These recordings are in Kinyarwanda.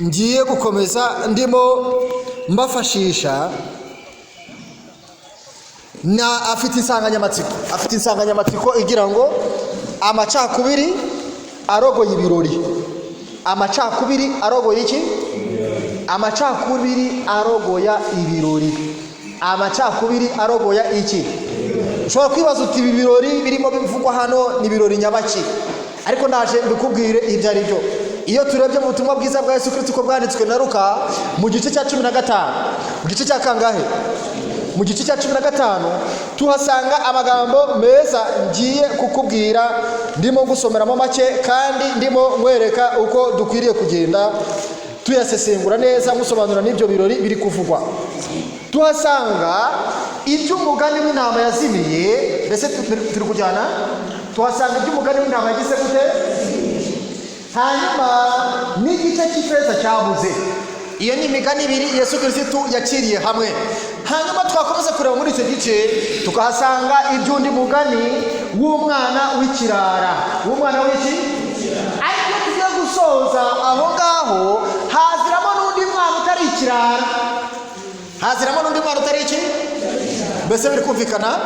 Ngiye gukomeza ndimo mbafashisha na afite insanganyamatsiko igira ngo "Amacakubiri arogoye ibirori". Amacakubiri arogoye iki? Amacakubiri arogoya ibirori. Amacakubiri arogoya iki? Ushobora kwibaza uti: "Ibi birori birimo bivugwa hano ni ibirori nyabaki?" Ariko ndaje mbikubwire ibyo ari byo. Iyo turebye mu butumwa bwiza bwa Yesu Kirisito uko bwanditswe na Luka, mu gice cya 15, mu gice cya kangahe? Mu gice cya 15, tuhasanga amagambo meza ngiye kukubwira. Ndimo gusomeramo make kandi ndimo nkwereka uko dukwiriye kugenda tuyasesengura neza, musobanura n'ibyo birori biri kuvugwa. Tuhasanga iby'umugani w'intama yazimiye. Mbese turi kujyana? Tuhasanga iby'umugani w'intama yagize gute? Hanyuma n'igice cy'ifeza cyabuze. Iyo ni imigani ibiri Yesu Kirisitu yaciriye hamwe. Hanyuma twakomeza kureba muri icyo gice, tukahasanga iby'undi mugani w'umwana w'ikirara, w'umwana w'iki. Ariko iyo tugiye gusoza aho ngaho, haziramo n'undi mwana utari ikirara, haziramo n'undi mwana utari iki. Mbese biri kumvikana?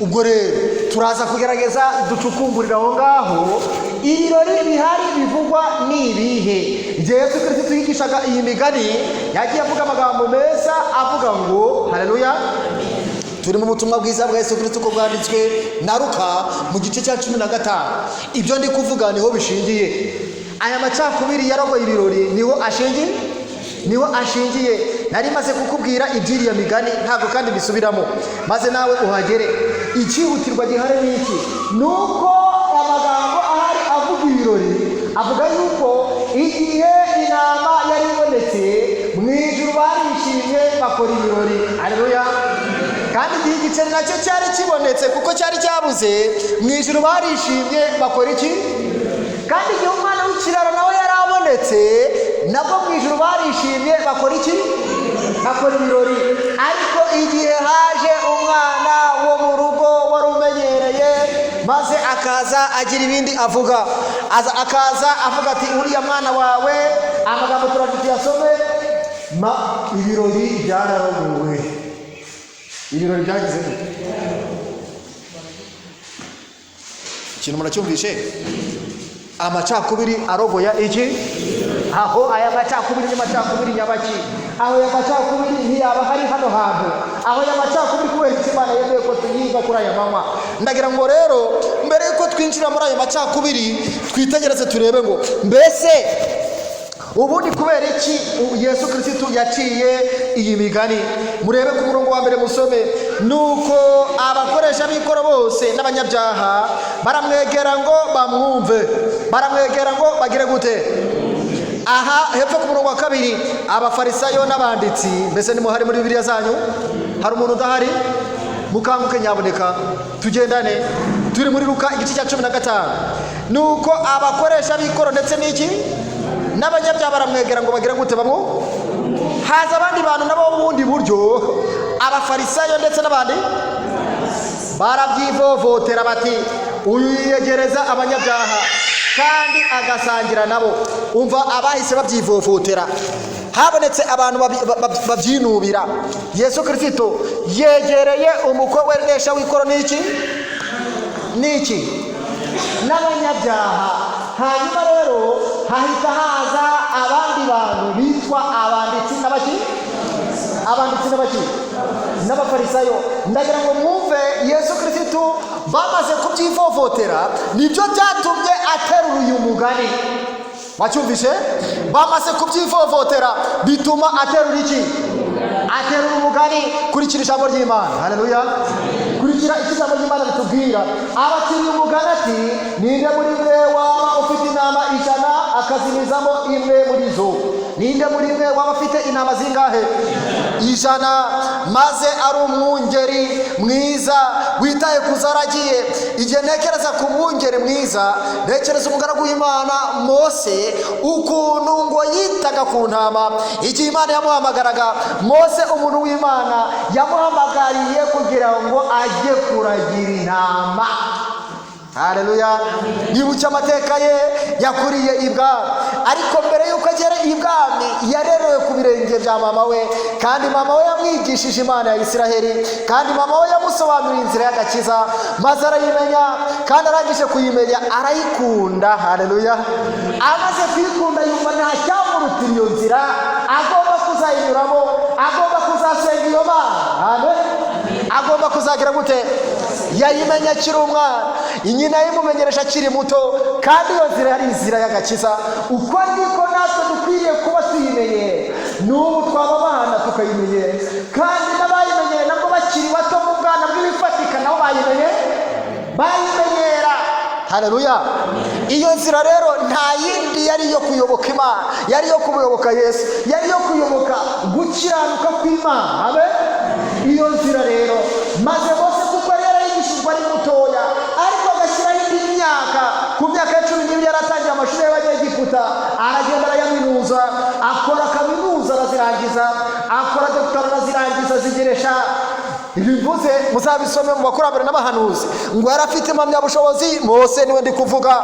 Ubwo rero turaza kugerageza ducukumburira aho ngaho. Ibirori bihari bivugwa ni ibihe? Igihe Yesu Kirisito yigishaga iyi migani, yagiye avuga amagambo meza avuga ngo, haleluya, turi mu butumwa bwiza bwa Yesu Kirisito uko bwanditswe na Luka mu gice cya 15. Ibyo ndi kuvuga niho bishingiye. Aya macakubiri yarogoye ibirori niho ashingiye, niho ashingiye. Nari maze kukubwira iby'iriya migani, ntabwo kandi bisubiramo, maze nawe uhagere. Icyihutirwa gihari ni iki? Ni uko amagambo ahari avuga ibirori avuga yuko igihe intama yari ibonetse, mu ijuru barishimye, bakora ibirori. Haleluya! Kandi igihe igiceri nacyo cyari kibonetse, kuko cyari cyabuze, mu ijuru barishimye, bakora iki? Kandi igihe umwana w'ikirara nawe yari abonetse, nabwo mu ijuru barishimye, bakora iki? Bakora ibirori. Ariko igihe haje umwana wo mu rugo wari umenyereye, maze akaza agira ibindi avuga, aza akaza avuga ati: "Uriya mwana wawe", amagambo turaje tuyasome, ma ibirori byararogowe. Ibirori byagize gute? Ikintu muracyumvishe? Amacakubiri arogoya iki? Aho aya macakubiri ni macakubiri nyabaki? Aho aya macakubiri ntiyaba hari hano hantu? Aho aya macakubiri, kubera iki Imana yemeye ko tuyiga kuri aya manywa? Ndagira ngo rero mbere yuko twinjira muri ayo macakubiri, twitegereze turebe ngo mbese ubundi kubera iki Yesu Kirisitu yaciye iyi migani. Murebe ku murongo wa mbere, musome. Nuko abakoresha b'ikoro bose n'abanyabyaha baramwegera ngo bamwumve. Baramwegera ngo bagire gute? Aha hepfo ku murongo wa kabiri, abafarisayo n'abanditsi. Mbese nimuhari muri Bibiliya zanyu? Hari umuntu udahari? Mukanguke nyaboneka, tugendane. Turi muri Luka igice cya 15. Nuko abakoresha b'ikoro ndetse n'iki n'abanyabyaha baramwegera ngo bagire gute? Bamwe haza abandi bantu nabo mu bundi buryo. Abafarisayo ndetse n'abandi barabyivovotera bati: "Uyu yiyegereza abanyabyaha kandi agasangira nabo." Umva, abahise babyivovotera, habonetse abantu babyinubira. Yesu Kirisito yegereye umukoresha w'ikoro n'iki n'iki n'abanyabyaha. Hanyuma rero hahita haza abandi bantu bitwa abanditsi n'abaki, abanditsi n'abaki n'abafarisayo. Ndagira ngo mwumve, Yesu Kirisitu bamaze kubyivovotera, nibyo byatumye aterura uyu mugani. Wacyumvishe? Bamaze kubyivovotera bituma aterura iki? Aterura umugani. Kurikira ijambo ry'Imana. Haleluya! Kurikira icyo ijambo ry'Imana ritubwira. Abaciriye umugani ati: "Ninde muri mwe waba ufite intama 100, akazimizamo imwe muri zo?" Ninde muri mwe waba afite intama zingahe? 100. Maze ari umwungeri mwiza witaye ku zo aragiye. Igihe ntekereza ku mwungeri mwiza, ntekereza umugaragu w'Imana Mose, ukuntu ngo yitaga ku ntama. Igihe Imana yamuhamagaraga, Mose umuntu w'Imana yamuhamagariye kugira ngo ajye kuragira intama. Haleluya. Nibuke amateka ye, yakuriye ibwami, ariko mbere y'uko agera ibwami yarerewe ku birenge bya mama we, kandi mama we yamwigishije Imana ya Isiraheli, kandi mama we yamusobanuriye inzira y'agakiza, maze arayimenya, kandi arangije kuyimenya arayikunda. Haleluya. Amaze kuyikunda yumva nta cyamurutira iyo nzira, agomba kuzayinyuramo, agomba kuzasenga iyo Mana. Amen. Agomba kuzagira gute? Yayimenye akiri umwana, nyina yayimumenyereje akiri muto, kandi iyo nzira yari inzira y'agakiza. Uko niko natwe dukwiriye kuba tuyimenyeye, n'ubu twaba abana tukayimenyera, kandi n'abayimenyeye nabwo bakiri bato mu bwana bw'ibifatika nabo bayimenye, bayimenyera. Haleluya. Iyo nzira rero nta yindi yari iyo kuyoboka Imana, yari iyo kuyoboka Yesu, yari iyo kuyoboka gukiranuka kw'Imana. Amen. Iyo nzira rero maze Mose kuko yari yarayigishijwe ari mutoya, ariko agashyiraho indi myaka, ku myaka ya 12 yaratangiye amashuri y'Abanyegiputa, aragenda arayaminuza, akora kaminuza arazirangiza, akora doktora arazirangiza, zigeresha. Ibi mvuze muzabisome mu bakurambere n'abahanuzi, ngo yari afite impamyabushobozi. Mose niwe ndi kuvuga,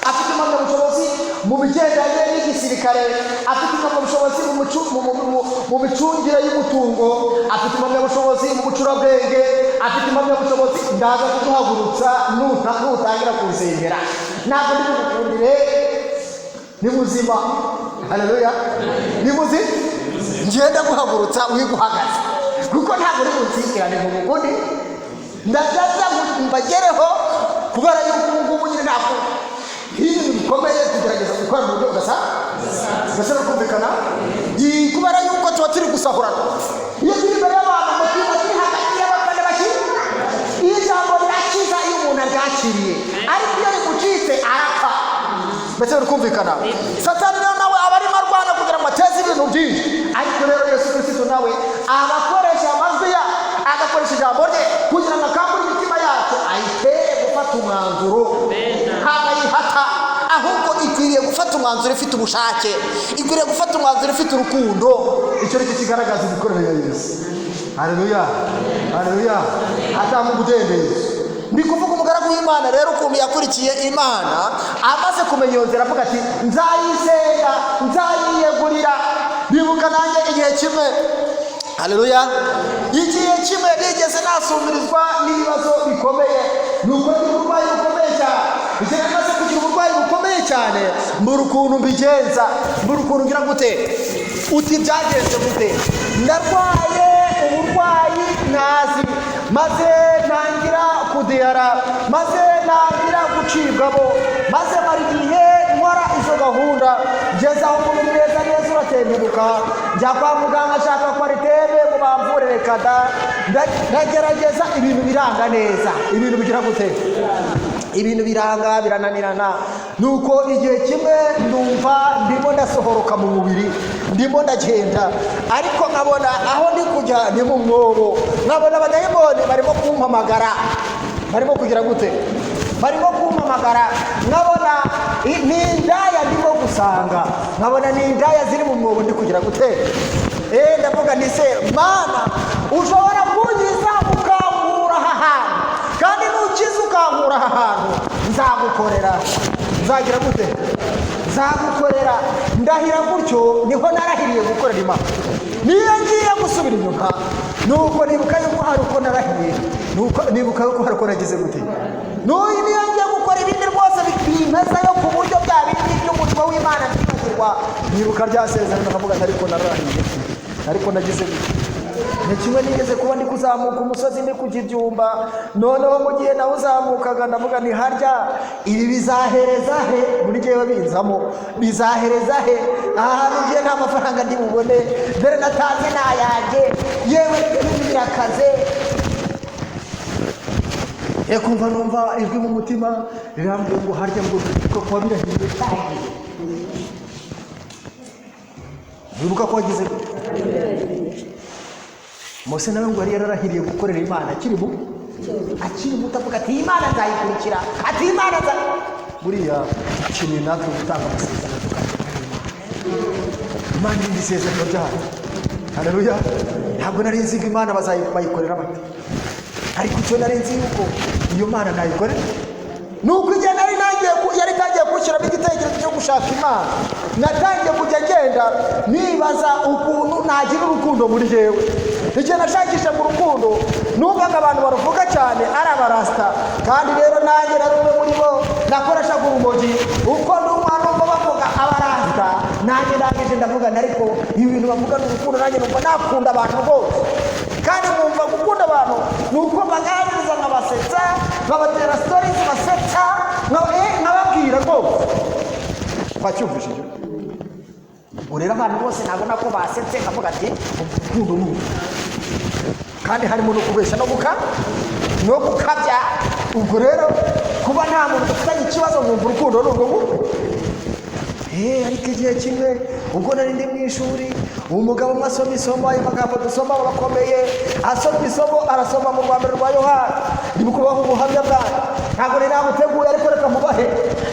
afite impamyabushobozi mu bigendanye n'igisirikare, afite impamyabushobozi mu micungire y'umutungo, afite impamyabushobozi mu bucurabwenge, afite impamyabushobozi. Ndaza kuguhagurutsa nutangira kunsengera, ntabwo ndi bugukundire, ni muzima. Haleluya. Ni muzima, ngenda guhagurutsa wiguhagaze, kuko ntabwo uri bunsikirane mu bugundi, ndaza mbagereho, kubera yuko ubu ngubu nyine ntabwo ibintu bikomeye kugerageza gukora mu buryo bugasa gasa no kumvikana, kubera yuko tuba turi gusahurana. Iyo turi imbere y'abantu ngo tuba turi hagati y'abafana bakiri, ijambo rirakiza iyo umuntu aryakiriye, ariko iyo rimucitse arapfa. Mbese biri kumvikana? Satani rero nawe aba arimo arwana kugira ngo ateze ibintu byinshi, ariko rero Yesu Kristo nawe aba akoresha amajwi ya, agakoresha ijambo rye kugira ngo akangure imitima yacu, ayitere gufata umwanzuro. Ntabwo ayihata, ahubwo ikwiriye gufata umwanzuro ifite ubushake, ikwiriye gufata umwanzuro ifite urukundo. Icyo ni cyo kigaragaza imikorere ya Yesu. Haleluya. Haleluya. Atanga umudendezo. Ndi kuvuga umugaragu w'Imana rero ukuntu yakurikiye Imana, amaze kumenya iyo nzira avuga ati nzayisenga, nzayiyegurira. Ndibuka nanjye igihe kimwe, haleluya, igihe kimwe nigeze nasumirizwa n'ibibazo bikomeye, nuko ndi uburwayi bukomeye cyane. Igihe namaze kugira uburwayi bukomeye cyane, mbura ukuntu mbigenza, mbura ukuntu ngira gute, uti byagenze gute? Ndarwaye uburwayi ntazi, maze ntangira kudiyara, maze ntangira gucibwamo, maze mara igihe nkora izo gahunda, ngeze aho umubiri neza neza uratentebuka, njya kwa muganga nshaka kwariteme ngo bamvure, reka da, ndagerageza ibintu biranga neza, ibintu bigira gute, ibintu biranga birananirana. Nuko igihe kimwe ndumva ndimo ndasohoroka mu mubiri, ndimo ndagenda, ariko nkabona aho ndi kujya ni mu mwobo, nkabona abadayimoni barimo kumpamagara, barimo kugira gute, barimo kumpamagara, nkabona ni indaya ndimo gusanga, nkabona ni indaya ziri mu mwobo ndi kugira gute. Ndavuga nti se Mana, ushobora kunkiza ukankura aha hantu, kandi nukiza ukankura aha hantu nzagukorera, nzagira gute, nzagukorera. Ndahira gutyo, niho narahiriye gukorera Imana. Niyo ngiye gusubira inyuma, nuko nibuka yuko hari uko narahiye, nuko nibuka yuko hari uko nagize gute. N'uyu niyo ngiye gukora ibindi rwose bimeze yo ku buryo bya bindi by'umutwe w'Imana byibagirwa, nibuka rya sezerano nkavuga nti ariko nararahiye, ariko nagize gute. Ni kimwe nigeze kuba ndi kuzamuka umusozi ndi kujya ibyumba, noneho mu gihe nawe uzamukaga ndavuga nti harya ibi bizahereza he, muri jyewe binzamo bizahereza he, aha hantu ngiye nta mafaranga ndi bubone, dore natanze n'ayanjye, yewe birakaze. Kumva numva ijwi mu mutima rirambwira ngo harya ngo ko kuba birahiye cyane, wibuka ko wagize gute. Mose nawe ngo yari yararahiriye gukorera Imana akiri muto, avuga ati Imana nzayikurikira, ati Imana nza. Buriya dukeneye natwe gutanga amasezerano tukagira Imana. Imana irindi isezerano ryayo. Haleluya. Ntabwo nari nzi ngo Imana bayikorera bate, ariko icyo nari nzi yuko iyo Mana nayikorera. gushaka Imana, natangiye kujya ngenda nibaza ukuntu nagira urukundo muri jyewe. Igihe nashakisha mu rukundo, numvaga abantu baruvuga cyane ari abarasita, kandi rero nanjye nari umwe muri bo, nakoreshaga urumogi. Uko numva bavuga abarasita, nanjye ndangije ndavuga, ariko ibi bintu bavuga ni urukundo, nanjye numva nakunda abantu rwose. Kandi nkumva gukunda abantu ni uko baganiriza, nkabasetsa, nkabatera stories basetsa, nkababwira rwose. Twacyumvishije. Ubwo rero abantu bose nabona ko basetse, nkavuga ati urukundo ni uru. Kandi harimo no kubeshya no gukabya. Ubwo rero kuba nta muntu dufitanye ikibazo, nkumva urukundo ni urwo ngurwo. Ariko igihe kimwe ubwo nari ndi mu ishuri, umugabo umwe asoma isomo, ayo magambo dusoma bakomeye, asoma isomo, arasoma mu rwa mbere rwa Yohana. Ndi kubaha ubuhamya bwanyu, ntabwo nari nabuteguye, ariko reka mubahe.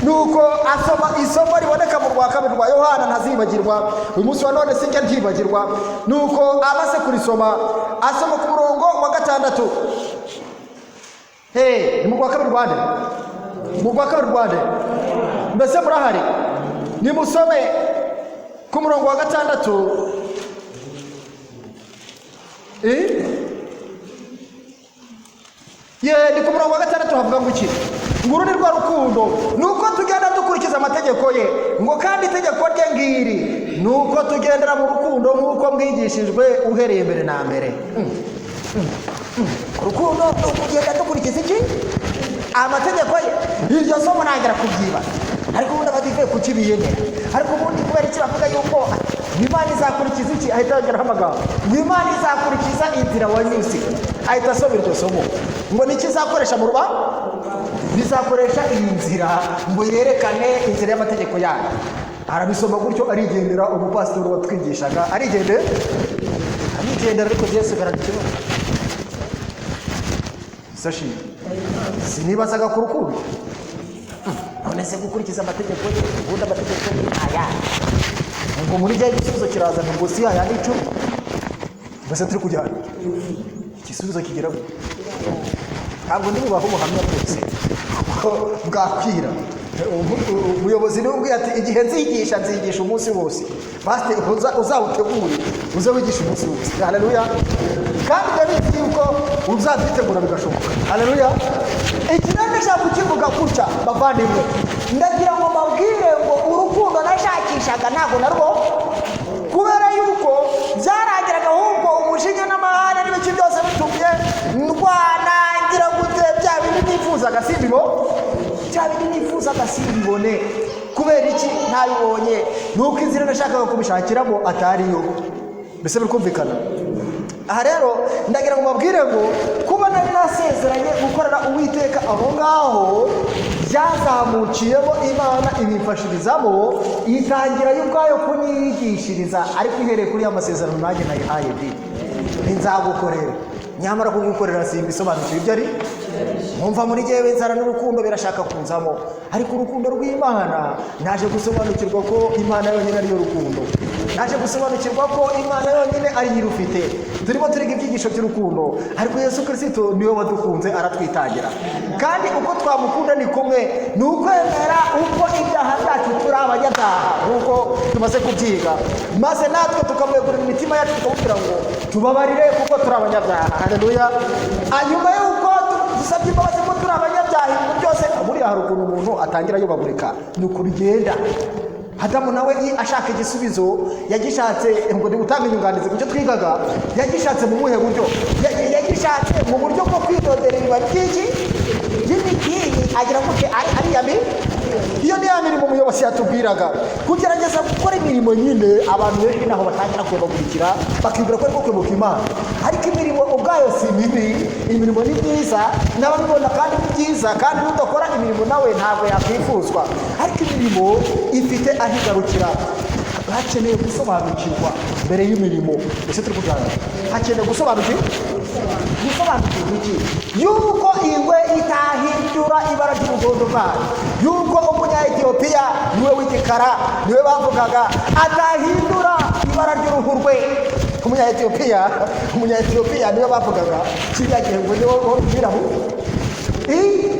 Nuko asoma isomo riboneka mu rwa kabiri rwa Yohana, ntazibagirwa uyu munsi wa none, sinjya ndyibagirwa. Nuko amaze kurisoma, asoma ku murongo wa 6. Ni mu rwa kabiri rwande? Mu rwa kabiri rwande? Mbese murahari? Nimusome ku murongo wa 6. Ye, ni ku murongo wa 6, havuga ngo iki? Ngo uru ni rwa rukundo, ni uko tugenda dukurikiza amategeko ye, ngo kandi itegeko rye ngiri, ni uko tugendera mu rukundo nk'uko mwigishijwe uhereye mbere na mbere. Urukundo ni ukugenda dukurikiza iki? Amategeko ye. Iryo somo ntangira kubyiba, ariko ubundi abadive kuki biyemera? Ariko ubundi kubera iki bavuga yuko Imana izakurikiza iki? Ahita yongeraho amagambo ngo Imana izakurikiza inzira wanyuze. Ahita asoma iryo somo ngo niki izakoresha mu ruba, bizakoresha iyi nzira ngo yerekane inzira y'amategeko yayo. Arabisoma gutyo arigendera. Umupasitori watwigishaga arigendera, ariko Yesu ikibazo sashi sinibazaga ku rukundo. None se gukurikiza amategeko ye, ubundi amategeko ye aya? Ngo muri bya igisubizo kiraza, ngo si yayandi 10. Mbese turi kujyana? Igisubizo kigera gute? Ntabwo ndi bubahe ubuhamya bwose kuko bwakwira. Umuyobozi niwe ubwiye ati igihe nzigisha, nzigisha umunsi wose, pasiteri uzawutegure, uze wigisha umunsi wose. Haleluya! Kandi ndabizi yuko uzabyitegura bigashoboka. Haleluya! Iki rero ndashaka kukivuga gutya, bavandimwe, ndagira ngo mbabwire ngo urukundo nashakishaga ntabwo narwo, kubera yuko byarangiraga ahubwo umujinya n'amahane n'ibiki byose bitumye ndwanangira gute, bya bindi nifuzaga simbibo, bya bindi nifuzaga simbibone. Kubera iki ntabibonye? Ni uko inzira nashakaga kubishakiramo atariyo. Mbese biri kumvikana? Aha rero ndagira ngo mbabwire ngo kuba nari nasezeranye gukorera Uwiteka aho ngaho, byazamukiyemo Imana ibimfashirizamo, itangira yo ubwayo kunyigishiriza, ariko ihereye kuri ya masezerano nanjye nayihaye, di nzagukorera. Nyamara kugukorera simbisobanukiwe ibyo ari. Nkumva muri jyewe inzara n'urukundo birashaka kunzamo, ariko urukundo rw'Imana naje gusobanukirwa ko Imana yonyine ariyo rukundo. Naje gusobanukirwa ko Imana yonyine ari yo irufite. Turimo turiga ibyigisho by'urukundo, ariko Yesu Kristo niwe wadukunze aratwitangira, kandi uko twamukunda ni kumwe, ni ukwemera uko ibyaha byacu turi abanyabyaha nk'uko tumaze kubyiga, maze natwe tukamwegurira imitima yacu, tukamubwira ngo tubabarire kuko turi abanyabyaha. Haleluya! Nyuma y'uko dusabye imbabazi ko turi abanyabyaha, ibintu byose buriya hari ukuntu umuntu atangira yubagurika, ni uko bigenda. Adamu nawe ashaka igisubizo yagishatse, ngo ndi gutanga inyunganizi ku cyo twigaga, yagishatse mu buhe buryo? Yagishatse mu buryo bwo kwidodera ibibabi by'iki? By'imitini, agira gute? Ariyami. Iyo ni ya mirimo umuyobozi yatubwiraga, kugerageza gukora imirimo nyine. Abantu benshi naho batangira kuyobagurikira, bakibwira ko ariko kwibuka Imana, ariko imirimo ubwayo si mibi, imirimo ni myiza n'ababibona, kandi ni byiza, kandi n'udakora imirimo nawe ntabwo yakwifuzwa, ariko imirimo ifite aho igarukira. Hakeneye gusobanukirwa mbere y'imirimo. Ese turi kuganira? Hakeneye gusobanukirwa. Gusobanukirwa iki? Yuko ingwe itahindura ibara ry'ubugondo bwayo, yuko umunya-Etiyopiya niwe w'igikara, niwe bavugaga, atahindura ibara ry'uruhu rwe. Umunya-Etiyopiya niwe bavugaga kiriya gihe ngo niwe wari umwirabura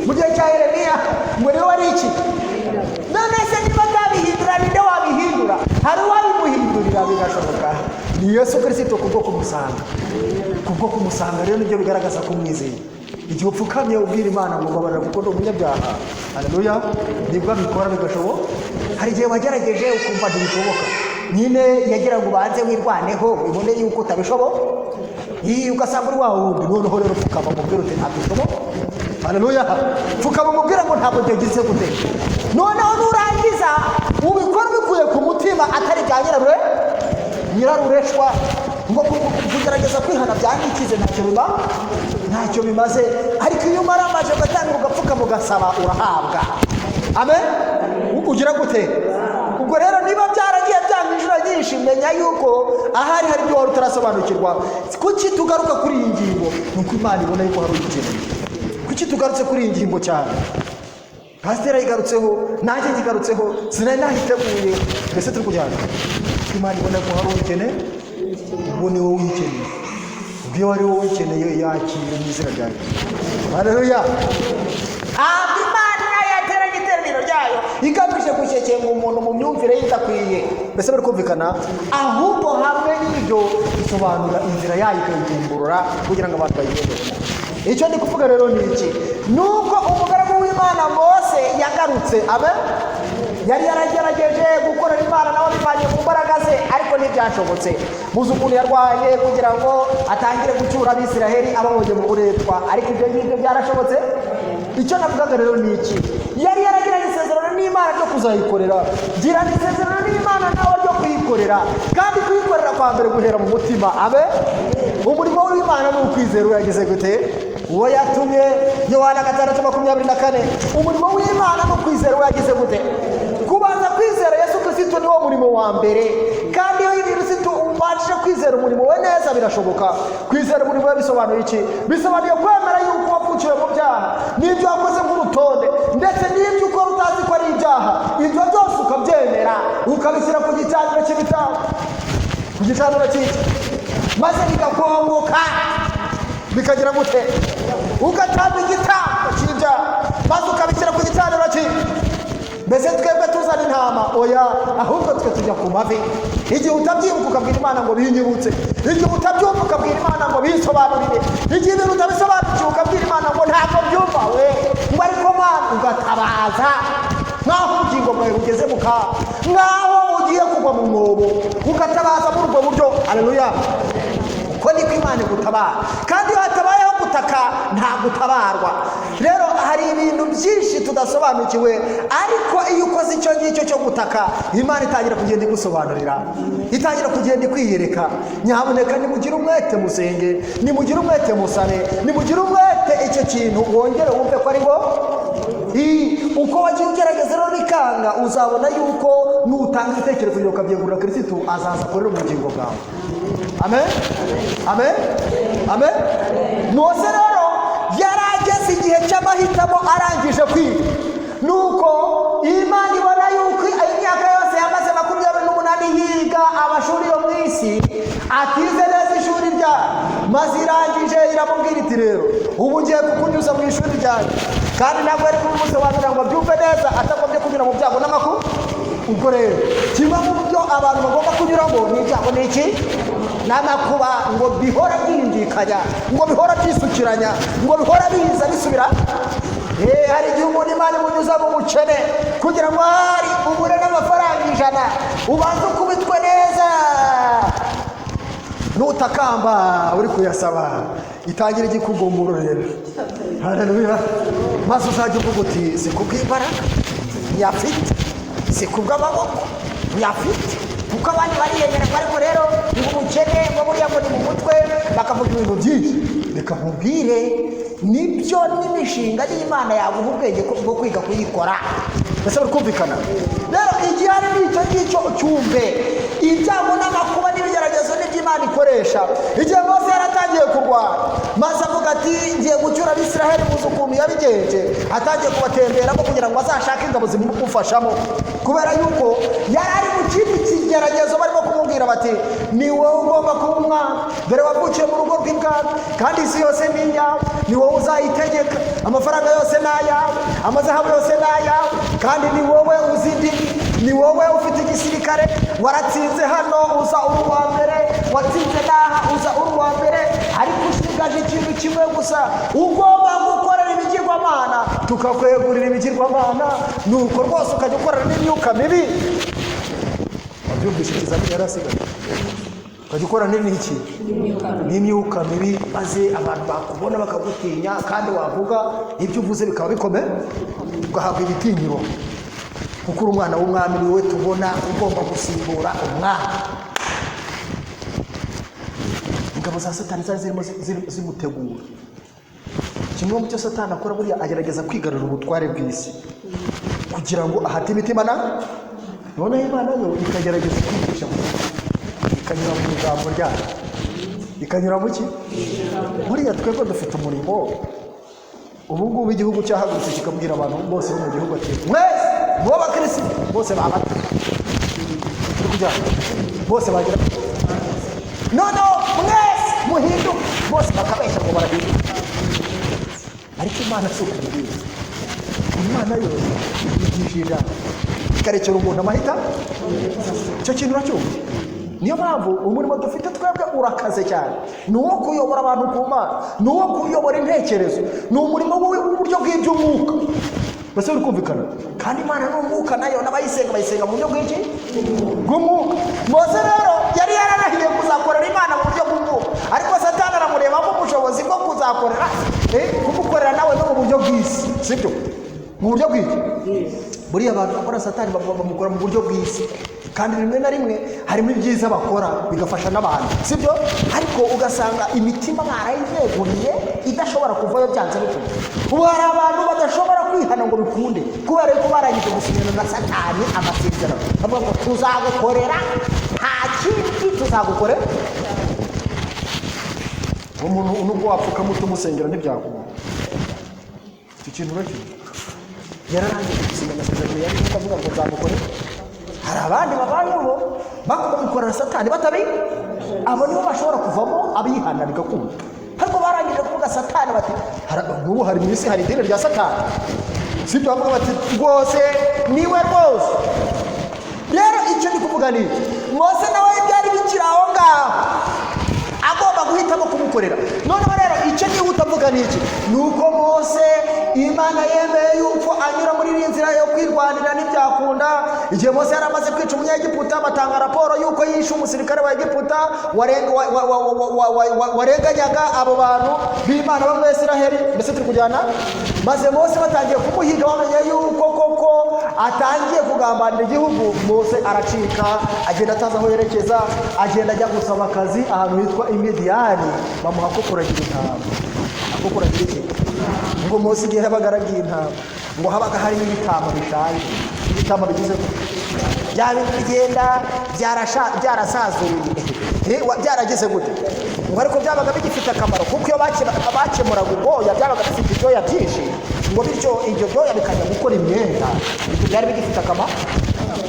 mu gihe cya Yeremiya, ngo niwe wari iki? None se niba atabihindura Ni Yesu Kirisito kubwo kumusanga. Kubwo kumusanga rero nibyo bigaragaza ko umwizeye. Igihe upfukamye ubwira Imana ngo mbabarira kuko ndi umunyabyaha, haleluya, nibwo abikora bigashoboka. Hari igihe wagerageje ukumva ntibishoboka, nyine yagira ngo ubanze wirwaneho ubone yuko utabishoboka, ugasanga uri wa wundi. Noneho rero pfukama umubwire uti ntabwo bishoboka. Haleluya, pfukama umubwire ngo ntabwo byagize gute. Noneho nurangiza ubikora ubikuye ku mutima, atari bya nyirarureshwa ngo kugerageza kwihana byangikize, ntacyo biba, ntacyo bimaze. Ariko iyo umara amaje ugatangira ugapfukama ugasaba, urahabwa. Amen. Ugira gute? Ubwo rero niba byaragiye byanga inshuro nyinshi, menya yuko ahari hari ibyo wari utarasobanukirwa. Kuki tugaruka kuri iyi ngingo? Ni uko Imana ibona yuko hari uyikeneye. Kuki tugarutse kuri iyi ngingo cyane? Pasiteri ayigarutseho, nanjye nyigarutseho, sinari nahiteguye. Mbese turi kujyana? Imana ibona ko hari uyikeneye, ubwo ni wowe uyikeneye. Ubwo iyo ari wowe uyikeneye, yakire mu izina rya Yesu. Haleluya. Ntabwo Imana yateranye iteraniro ryayo igamije gushyekenga umuntu mu myumvire ye idakwiye. Mbese bari kumvikana? Ahubwo hamwe n'ibyo isobanura inzira yayo, ikayigumburura kugira ngo abantu bayigenderemo. Icyo ndi kuvuga rero ni iki? Ni uko umugaragu w'Imana Mose yagarutse. Amen. Yari yaragerageje gukorera Imana nawe abivanye mu mbaraga ze, ariko ntibyashobotse. Muzi ukuntu yarwanye kugira ngo atangire gucyura Abisiraheli ababonye mu buretwa, ariko ibyo ngibyo byarashobotse? Icyo navugaga rero ni iki? Yari yaragiranye isezerano n'Imana ryo kuzayikorera. Girana isezerano n'Imana nawe ryo kuyikorera, kandi kuyikorera kwa mbere guhera mu mutima. Abe umurimo w'Imana ni ukwizera uwo yagize gute? Uwo yatumye. Yohana 6:24. Umurimo w'Imana ni ukwizera uwo yagize gute? Kubanza kwizera Yesu Kirisito niwo murimo wa mbere. Kandi iyo Kristo ubashije kwizera umurimo we neza, birashoboka. Kwizera umurimo we bisobanuye iki? Bisobanuye kwemera yuko wavukiwe mu byaha, n'ibyo wakoze nk'urutonde, ndetse n'ibyo ukora utazi ko ari ibyaha, ibyo byose ukabyemera, ukabishyira ku gicaniro cy'ibitambo, ku gicaniro cy'iki, maze bigakongoka, bikagira gute? Ugatamba igitambo cy'ibyaha, maze ukabishyira ku gicaniro cy'iki. Mbese twebwe tuzana intama? Oya, ahubwo twe tujya ku mavi. Igihe utabyibuka ukabwira Imana ngo binyibutse, igihe utabyumva ukabwira Imana ngo binsobanurire, igihe ibintu utabisobanukiwe ukabwira Imana ngo ntabwo byumva we, ngo ariko Mana, ugatabaza nk'aho ubugingo bwawe bugeze mu kaga, nk'aho ugiye kugwa mu mwobo, ugatabaza muri ubwo buryo. Aleluya. Uko niko Imana igutabara. Kandi iyo hatabayeho gutaka, nta gutabarwa. Rero hari ibintu byinshi tudasobanukiwe, ariko iyo ukoze icyo ngicyo cyo gutaka, Imana itangira kugenda igusobanurira, itangira kugenda ikwiyereka. Nyamuneka nimugire umwete musenge, nimugire umwete musabe, nimugire umwete icyo kintu wongere wumve ko ari ngo uko wagiye ugerageza rero bikanga, uzabona yuko nutanga ibitekerezo byawe ukabyegurira Kirisitu, azaza akorera ubugingo bwawe. Amen, amen, amen. Mose rero yarageze igihe cy'amahitamo arangije kwiga. Nuko Imana ibona yuko imyaka yose yamaze 28 yiga amashuri yo mu isi, atize neza ishuri ryayo, maze irangije iramubwira iti rero ubu ngiye kukunyuza mu ishuri ryanjye. Kandi ntabwo yari kubimusobanurira ngo abyumve neza atagombye kunyura mu byago n'amakuba. Ubwo rero kimwe mu byo abantu bagomba kunyuramo ni ibyago n'iki? N'amakuba, ngo bihora byiyumvikanya, ngo bihora byisukiranya, ngo bihora biza bisubira. Hari igihe umuntu Imana imunyuza mu bukene kugira ngo ahari ubure n'amafaranga 100, ubanze ukubitwe neza, nutakamba uri kuyasaba itangira igikugumuro rero. Haleluya. Maze uzajya uvuga uti si kubw'imbaraga nyafite, si kubw'amaboko nyafite, kuko abandi bariyemera, ariko rero ni ubukene, ngo buriya ngo ni mu mutwe, bakavuga ibintu byinshi. Reka nkubwire, nibyo n'imishinga n'Imana yaguha ubwenge bwo kwiga kuyikora. Mbese bari kumvikana? Rero igihe hari n'icyo ngicyo ucyumve, ibyago n'amakuba n'ibigeragezo n'ibyo Imana ikoresha. Igihe Mose yaratangiye kurwana, maze avuga ati ngiye gucyura Abisiraheli, muzi ukuntu yabigenje, atangiye kubatemberamo kugira ngo azashake ingabo zimufashamo, kubera yuko yari ari mu kindi kigeragezo. Barimo kumubwira bati ni wowe ugomba kuba umwana, dore wavukiye mu rugo rw'ibwami, kandi isi yose ni iyawe, ni wowe uzayitegeka, amafaranga yose ni ayawe, amazahabu yose ni ayawe, kandi ni wowe uzi indimi, ni wowe ufite igisirikare. Waratsinze hano, uza uri uwa mbere, watsinze n'aha, uza uri uwa mbere, ariko usigaje ikintu kimwe gusa: ugomba gukorera ibigirwamana, tukakwegurira ibigirwamana, nuko rwose ukajya ukorana n'imyuka mibi. Wabyumvise? Ikizamini yari asigaje, ukajya ukorana n'iki? N'imyuka mibi, maze abantu bakubona bakagutinya, kandi wavuga ibyo uvuze bikaba bikomeye, ugahabwa ibitinyiro, kuko uri umwana w'umwami, ni wowe tubona ugomba gusimbura umwami. Ingabo za Satani zari zirimo zimutegura. Kimwe mu byo Satani akora, buriya agerageza kwigarurira ubutware bw'isi kugira ngo ahate imitima na noneho Imana yo ikagerageza kwigisha, ikanyura mu ijambo ryayo, ikanyura mu ki? Buriya twebwe dufite umurimo. Ubu ngubu igihugu cyahagurutse kikabwira abantu bose bo mu gihugu ati: "Mwese mubo bakirisitu bose babata turi kujyana, bose bagira noneho mwese muhinduke." Bose bakabeshya ngo barahinduka, ariko Imana si ukubwira. Imana yo yigisha ijambo, ikarekera umuntu amahita. Icyo kintu uracyumva? Niyo mpamvu umurimo dufite twebwe urakaze cyane, ni uwo kuyobora abantu ku Mana, ni uwo kuyobora intekerezo, ni umurimo w'uburyo bw'iby'umwuka. Mbese uri kumvikana? Kandi Imana ni umwuka, nayo n'abayisenga bayisenga mu buryo bw'iki? Bw'umwuka. Mose rero yari yararahiye kuzakorera Imana mu buryo bw'umwuka, ariko Satani aramurebamo ubushobozi bwo kuzakorera, kumukorera nawe no mu buryo bw'isi. Sibyo? Mu buryo bw'iki? Buriya abantu bakora Satani bamukora mu buryo bw'isi, kandi rimwe na rimwe harimo ibyiza bakora bigafasha n'abantu, sibyo? Ariko ugasanga imitima barayineguriye, idashobora kuvayo byanze bikunze. Ubu hari abantu badashobora kwihana ngo bikunde, kubera yuko barangije gusinyana na Satani amasezerano, bavuga ngo: "Tuzagukorera, nta kindi tuzagukorera." Umuntu nubwo wapfukama utumusengera ntibyakunda. Icyo kintu uracyumva? Yararangije gusinya amasezerano, yari avuga ngo nzamukorera. Hari abandi babayeho bamukorera Satani batabi, abo nibo bashobora kuvamo abihana bigakunda, ariko barangije kuvuga Satani bati nk'ubu hari mu isi hari idini rya Satani, sibyo? Bavuga bati: "Rwose niwe rwose." Rero icyo ndi kuvuga ni iki: Mose nawe byari bikiri aho ngaho, agomba guhitamo kumukorera. Noneho rero icyo nihuta mvuga ni iki? Ni uko Mose, Imana yemeye yuko anyura muri iri nzira yo kwirwanira, ntibyakunda. Igihe Mose yari amaze kwica Umunyegiputa, batanga raporo yuko yishe umusirikare wa Egiputa warenganyaga abo bantu b'Imana bo muri Isiraheli. Mbese turi kujyana? Maze Mose batangiye kumuhiga, bamenye yuko koko atangiye kugambanira igihugu. Mose aracika, agenda atazi aho yerekeza, agenda ajya gusaba akazi ahantu hitwa Imidiyani, bamuha ko kuragira intama. Ako kuragira iki? Ngo Mose igihe yabaga aragiye intama, ngo habaga harimo ibitama bishaje, ibitama bigize gute? Bya bintu bigenda byarasazuye, byaragize gute? Ngo ariko byabaga bigifite akamaro, kuko iyo bakemuraga ubwoya byabaga bifite ibyoya byinshi, ngo bityo ibyo byoya bikajya gukora imyenda. Ibyo byari bigifite akamaro,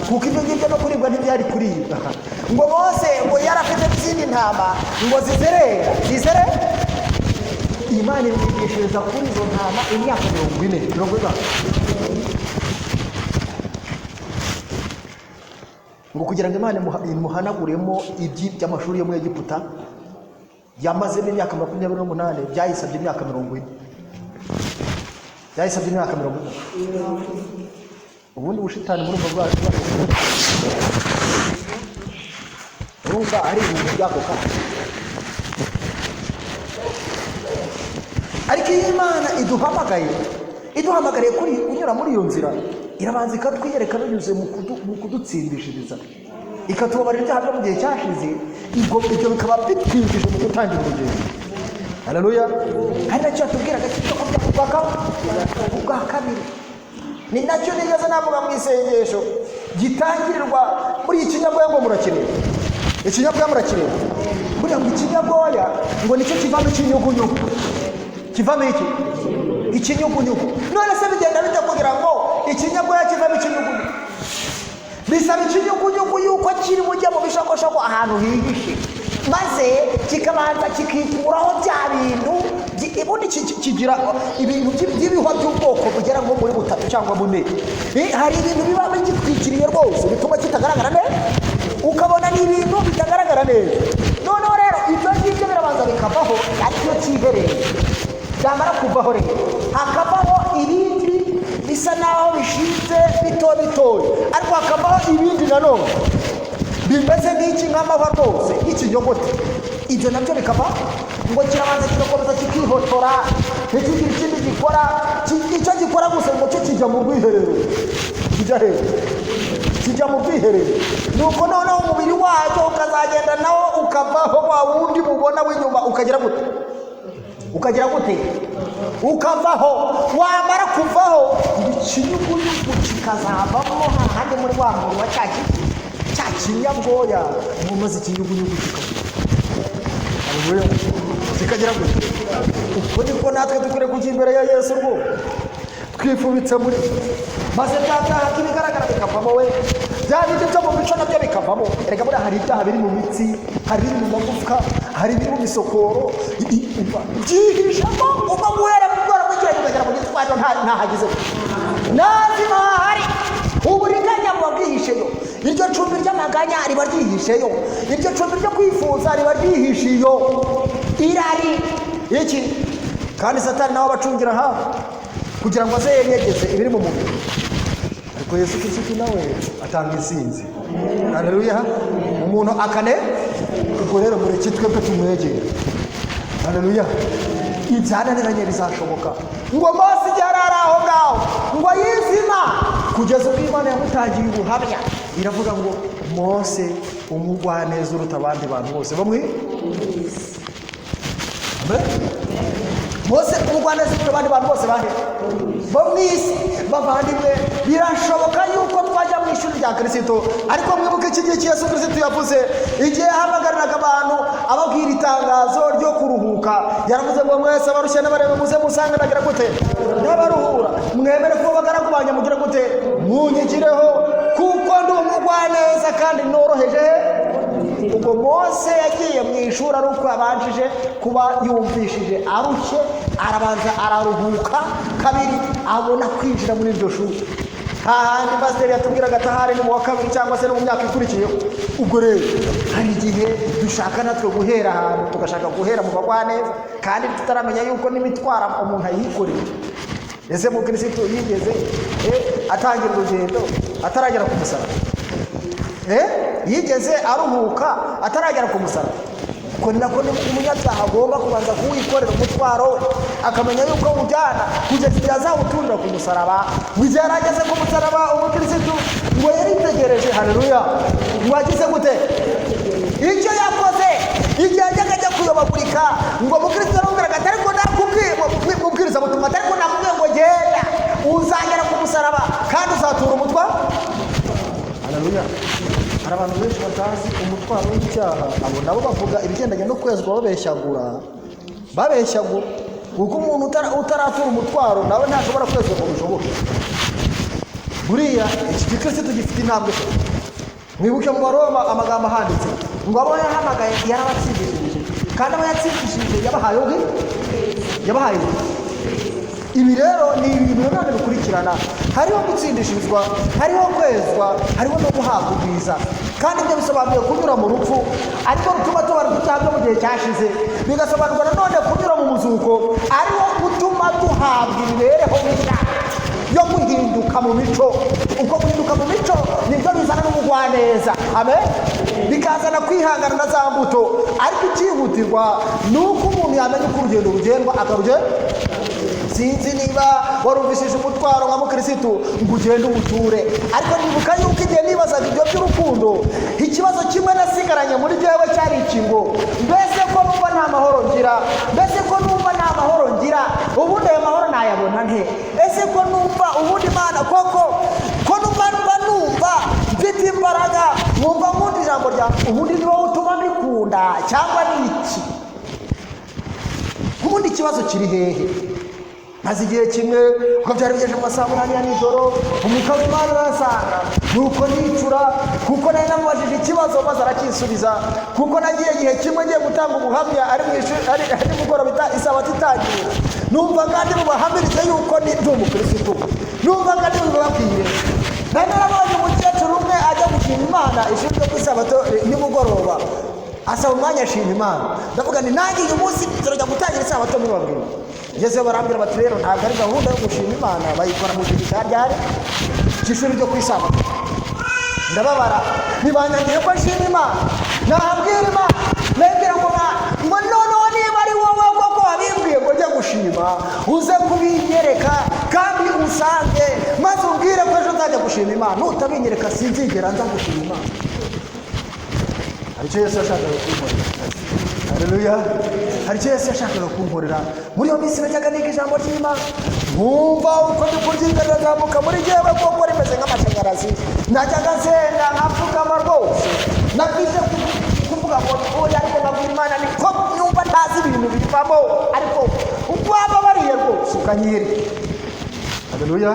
kuko ibyo ngibyo no kuribwa ntibyari kuribwa. Ngo Mose ngo yari afite n'izindi ntama ngo zizerera zizere. Imana imwigishiriza kuri izo ntama imyaka 40, 40, ngo kugira ngo Imana imuhanaguremo by'amashuri yo muri Egiputa yamazemo imyaka 28. Byayisabye imyaka 40, byayisabye imyaka 40. Ubundi bushitani murumva bwacu, urumva ari ibintu by'ako kanya, ariko iyo Imana iduhamagaye, iduhamagariye kuri kunyura muri iyo nzira, irabanza ikatwiyereka binyuze mu kudutsindishiriza, ikatubabarira ibyaha byo mu gihe cyashize, ibyo bikaba bitwinjije mu gutangira urugendo. Haleluya! Hari nacyo yatubwiraga cyo kurya kubwa kabiri, ni nacyo nigeze navuga mu isengesho gitangirirwa muri iki kinyabwoya. Ngo murakireba ikinyabwoya? Murakireba? Buriya ngo ikinyabwoya ngo nicyo kivamo ikinyugunyugu. Kivamo iki? Ikinyugunyugu. None se bigenda bite kugira ngo ikinyabwoya kivamo ikinyugunyugu? Bisaba ikinyugunyugu yuko kiri bujye mu bishokoshoko ahantu hihishe, maze kikabanza kikikuraho bya bintu ubundi kigira ibintu by'ibihwa by'ubwoko bugera nko muri butatu cyangwa bune. Hari ibintu biba bigitwikiriye rwose bituma kitagaragara neza. bito bitoya, ariko hakabaho ibindi nanone bimeze nk'iki, nk'amahwa rwose, nk'ikinyogote. Ibyo nabyo bikava, ngo kirabanza kigakomeza kikihotora, ntikigire ikindi gikora. Icyo gikora gusa, ngo cyo kijya mu rwiherero. Kijya hehe? Kijya mu bwiherero. Nuko noneho umubiri wacyo ukazagenda nawo ukavaho, wa wundi mubona w'inyuma ukagira gute? Ukagira gute? Ukavaho. Wamara kuvaho, ikinyugunyugu kikazavamo hahandi muri wa mubiri wa cya giti, cya kinyabwoya, ngo maze ikinyugunyugu kikava. Haleluya. Kikagira gute? Uko niko natwe dukwiriye kujya imbere ya Yesu rwose twifubitse muri, maze bya byaha by'ibigaragara bikavamo we, bya bindi byo mu mico nabyo bikavamo. Erega buriya hari ibyaha biri mu mitsi, hari ibiri mu magufwa, hari ibiri mu misokoro, byihishamo. Uva guhera mu bworo bw'ikirenge ukagera mu gitwaro, ntahagize nazi ntahari. Uburiganya buba bwihisheyo, iryo cumbi ry'amaganya riba ryihisheyo, iryo cumbi ryo kwifuza riba ryihishe iyo irari iki. Kandi Satani nawe abacungira hafi kugira ngo aze yenyegeze ibiri mu mubiri. Ariko Yesu Kirisitu nawe atanga intsinzi. Haleluya. Umuntu akane. Ubwo rero mureke twebwe tumwegere. Haleluya. Ibyananiranye bizashoboka. Ngo Mose igihe yari ari aho ngaho, ngo yizima kugeza ubwo Imana yamutangiye ubuhamya, iravuga ngo: "Mose, umugwaneza uruta abandi bantu bose bo mu." Amen? Mose, umugwaneza uruta abandi bantu bose bahe bo mu isi. Bavandimwe, birashoboka yuko twajya mu ishuri rya Kirisito, ariko mwibuke iki gihe Yesu Kirisito yavuze igihe yahamagariraga abantu, ababwira itangazo ryo kuruhuka. Yaravuze ngo: "Mwese abarushye n'abareba, muze musange, ndagira gute? N'abaruhura. Mwemere kuba abagaragu banjye, mugire gute? Munyigireho, kuko ndi umugwaneza kandi noroheje." Ubwo Mose yagiye mu ishuri ari uko yabanjije kuba yumvishije arushye, arabanza araruhuka kabiri, abona kwinjira muri iryo shuri, hahandi pasiteri yatubwiraga ati ahari ni mu wa kabiri cyangwa se no mu myaka ikurikiyeho. Ubwo rero hari igihe dushaka natwe guhera ahantu, tugashaka guhera mu bagwaneza, kandi tutaramenya yuko n'imitwaro umuntu ayikoreye. Ese mukirisitu yigeze atangira urugendo ataragera ku musaraba? Yigeze aruhuka ataragera ku musaraba? Uko ni nako umunyabyaha agomba kubanza kuwikorera umutwaro we, akamenya yuko awujyana kugeza igihe azawuturira ku musaraba. Mu gihe yari ageze ku musaraba, umukirisitu ngo yaritegereje. Haleluya. Ngo yagize gute? Icyo yakoze igihe yajyaga ajya kuyobagurika, ngo umukirisitu yaramubwiraga ati: "Ariko nakubwiye," mubwirizabutumwa ati: "Ariko nakubwiye ngo genda, uzagera ku musaraba kandi uzatura umutwaro." Haleluya. Hari abantu benshi batazi umutwaro w'icyaha. Abo nabo bavuga ibigendanye no kwezwa babeshyagura, babeshyagura, kuko umuntu utaratura umutwaro nawe ntashobora kwezwa ngo bishoboke. Buriya iki gikirisitu gifite intambwe eshatu. Mwibuke mu Baroma amagambo ahanditse ngo: "Abo yahamagaye yarabatsindishirije, kandi abo yatsindishirije yabahaye ubwi, yabahaye ubwi." Ibi rero ni ibintu nanone bikurikirana: hariho gutsindishirizwa, hariho kwezwa, hariho no guhabwa ubwiza. Kandi ibyo bisobanuye kunyura mu rupfu, ariko rutuma tubara ibyaha byo mu gihe cyashize. Bigasobanurwa nanone kunyura mu muzuko, ariwo utuma duhabwa imibereho mishya yo guhinduka mu mico. Uko guhinduka mu mico nibyo bizana n'ubugwaneza, amen, bikazana kwihangana na za mbuto. Ariko icyihutirwa ni uko umuntu yamenya uko urugendo rugendwa, akarugenda. Sinzi niba warumvishije umutwaro nka mukirisitu ngo ugende uwuture, ariko nibuka yuko igihe nibazaga ibyo by'urukundo, ikibazo kimwe nasigaranye muri jyewe cyari iki ngo: mbese ko numva nta mahoro ngira, mbese ko numva nta mahoro ngira, ubundi ayo mahoro nayabona nte? Ese ko numva ubundi Imana koko, ko numva mba numva mfite imbaraga, nkumva nkunda ijambo rya, ubundi ni wowe utuma mbikunda cyangwa ni iki? Ubundi ikibazo kiri hehe? Maze igihe kimwe, uko byari bigeje mu masaha 8 ya nijoro, Umwuka w'Imana arasanga, nuko nicura kuko nari namubajije ikibazo maze aracyisubiza. Kuko nagiye igihe kimwe ngiye gutanga ubuhamya, ari mu ishuri, ari nimugoroba, isabato itangiye, numva kandi mubahamirize yuko ndi umukirisitu, numva kandi mubabwire. Nari narabonye umukecuru umwe ajya gushima Imana ishuri ryo ku isabato nimugoroba, asaba umwanya ashima Imana. Ndavuga nti: "Nanjye uyu munsi turajya gutangira isabato mubabwira." Ngezeyo barambwira bati: "Rero ntabwo ari gahunda yo gushima Imana, bayikora mu gihe cya ryari?" Cy'ishuri ryo ku Isabato. Ndababara, ntibanyangiye ko nshima Imana. Nahabwira Imana, nabwira ngo ngo noneho niba ari wowe koko wabimbwiye ngo njye gushima, uze kubinyereka kandi usange, maze umbwire ko ejo nzajya gushima Imana. Nutabinyereka, sinzigera nza gushima Imana. Hari icyo Yesu yashakaga kunkorera. Haleluya! Hari icyo Yesu yashakaga kunkorera. Muri iyo minsi najyaga niga ijambo ry'Imana, nkumva uko ndi kuryiga rirazamuka muri jyewe koko rimeze nk'amashanyarazi. Najyaga nsenga nkapfukama rwose, nabwize kuvuga ngo oya, ariko nkabwira Imana ni ko nyumva ntazi ibintu bivamo, ariko waba bariye rwose ukanyereka. Haleluya!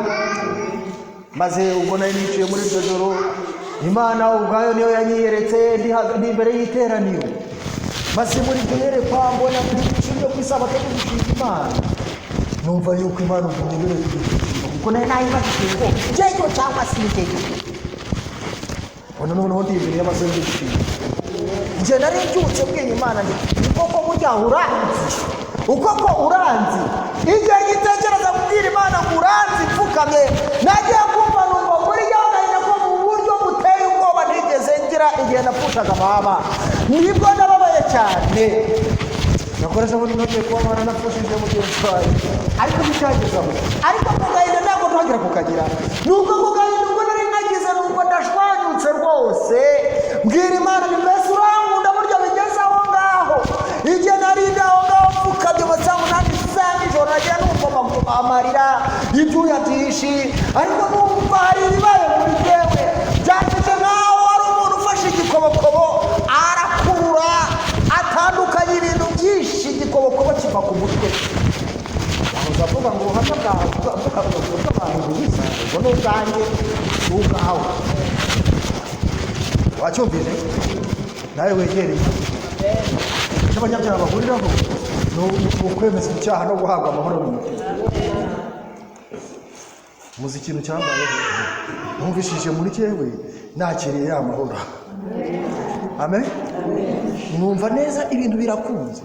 Maze ubwo nari niciye muri iryo joro, Imana ubwayo niyo yanyiyeretse ndi imbere y'iteraniro. Maze muri iryo yerekwa mbona ndi ku ishuri ryo ku Isabato ndi gushima Imana. Numva yuko Imana ubwo nyemereye kujya gushima, kuko nari nayibajije ngo njyeyo cyangwa si njyeyo. Mbona noneho ndi imbere y'abasore ndi gushima. Njye nari mbyutse mbwiye Imana nti: "Ni koko burya uranzi, uko ko uranzi." Igihe gitekereza kubwira Imana ngo uranzi mfukamye, nagiye kumva numva muri gahinda ko mu buryo buteye ubwoba ntigeze ngira igihe napfushaga mama. Nibwo nababaye cyane. Nakoresha bundi nongeye kuba mwana napfushije mugenzi wanjye, ariko nticyageze aho. Ariko ako gahinda ntabwo ntongera kukagira. Nuko ako gahinda ubwo nari nagize, nuko ndashwanyutse rwose, mbwira Imana ni: "Mbese urankunda burya bigeze aho ngaho?" Igihe nari ndi aho ngaho mfukamye mu saa 8 za nijoro, nagiye numva amarira, ibyuya byinshi, ariko numva hari ibibaye muri jyewe. Byageze nkaho wari umuntu ufashe igikobokobo arakurura, atandukanye ibintu byinshi, igikobokobo kiva ku mutwe. Yahoze avuga ngo ubuhamya bwawe bw'abantu bwiza, ubwo ni ubwanjye, si ubwawe. Wacyumvise nawe wegereye. Icyo abanyabyaha bahuriraho ni ukwemeza icyaha no guhabwa amahoro mu mutima. Muzi ikintu cyambayeho? Numvishije muri jyewe nakiriye ya mahoro. Amen. Numva neza ibintu birakunze.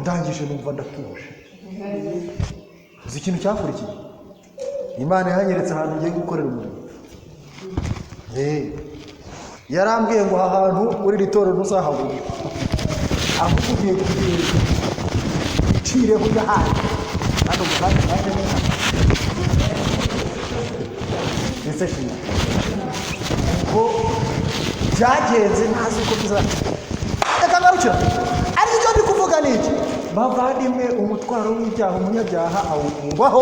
Ndangije numva ndatuje. Uzi ikintu cyakurikiye? Imana yanyeretse ahantu ngiye gukorera umurimo. Yarambwiye ngo aha hantu muri iri torero ntuzahabura, ahubwo ugiye kugenda ucireho ujya ahandi, kandi ubwo handi nanjye ni ndetse shima ko byagenze, ntazi uko biza. Reka ngarukira. Ariko icyo ndi kuvuga ni iki, bavandimwe? Umutwaro w'ibyaha umunyabyaha awugwaho.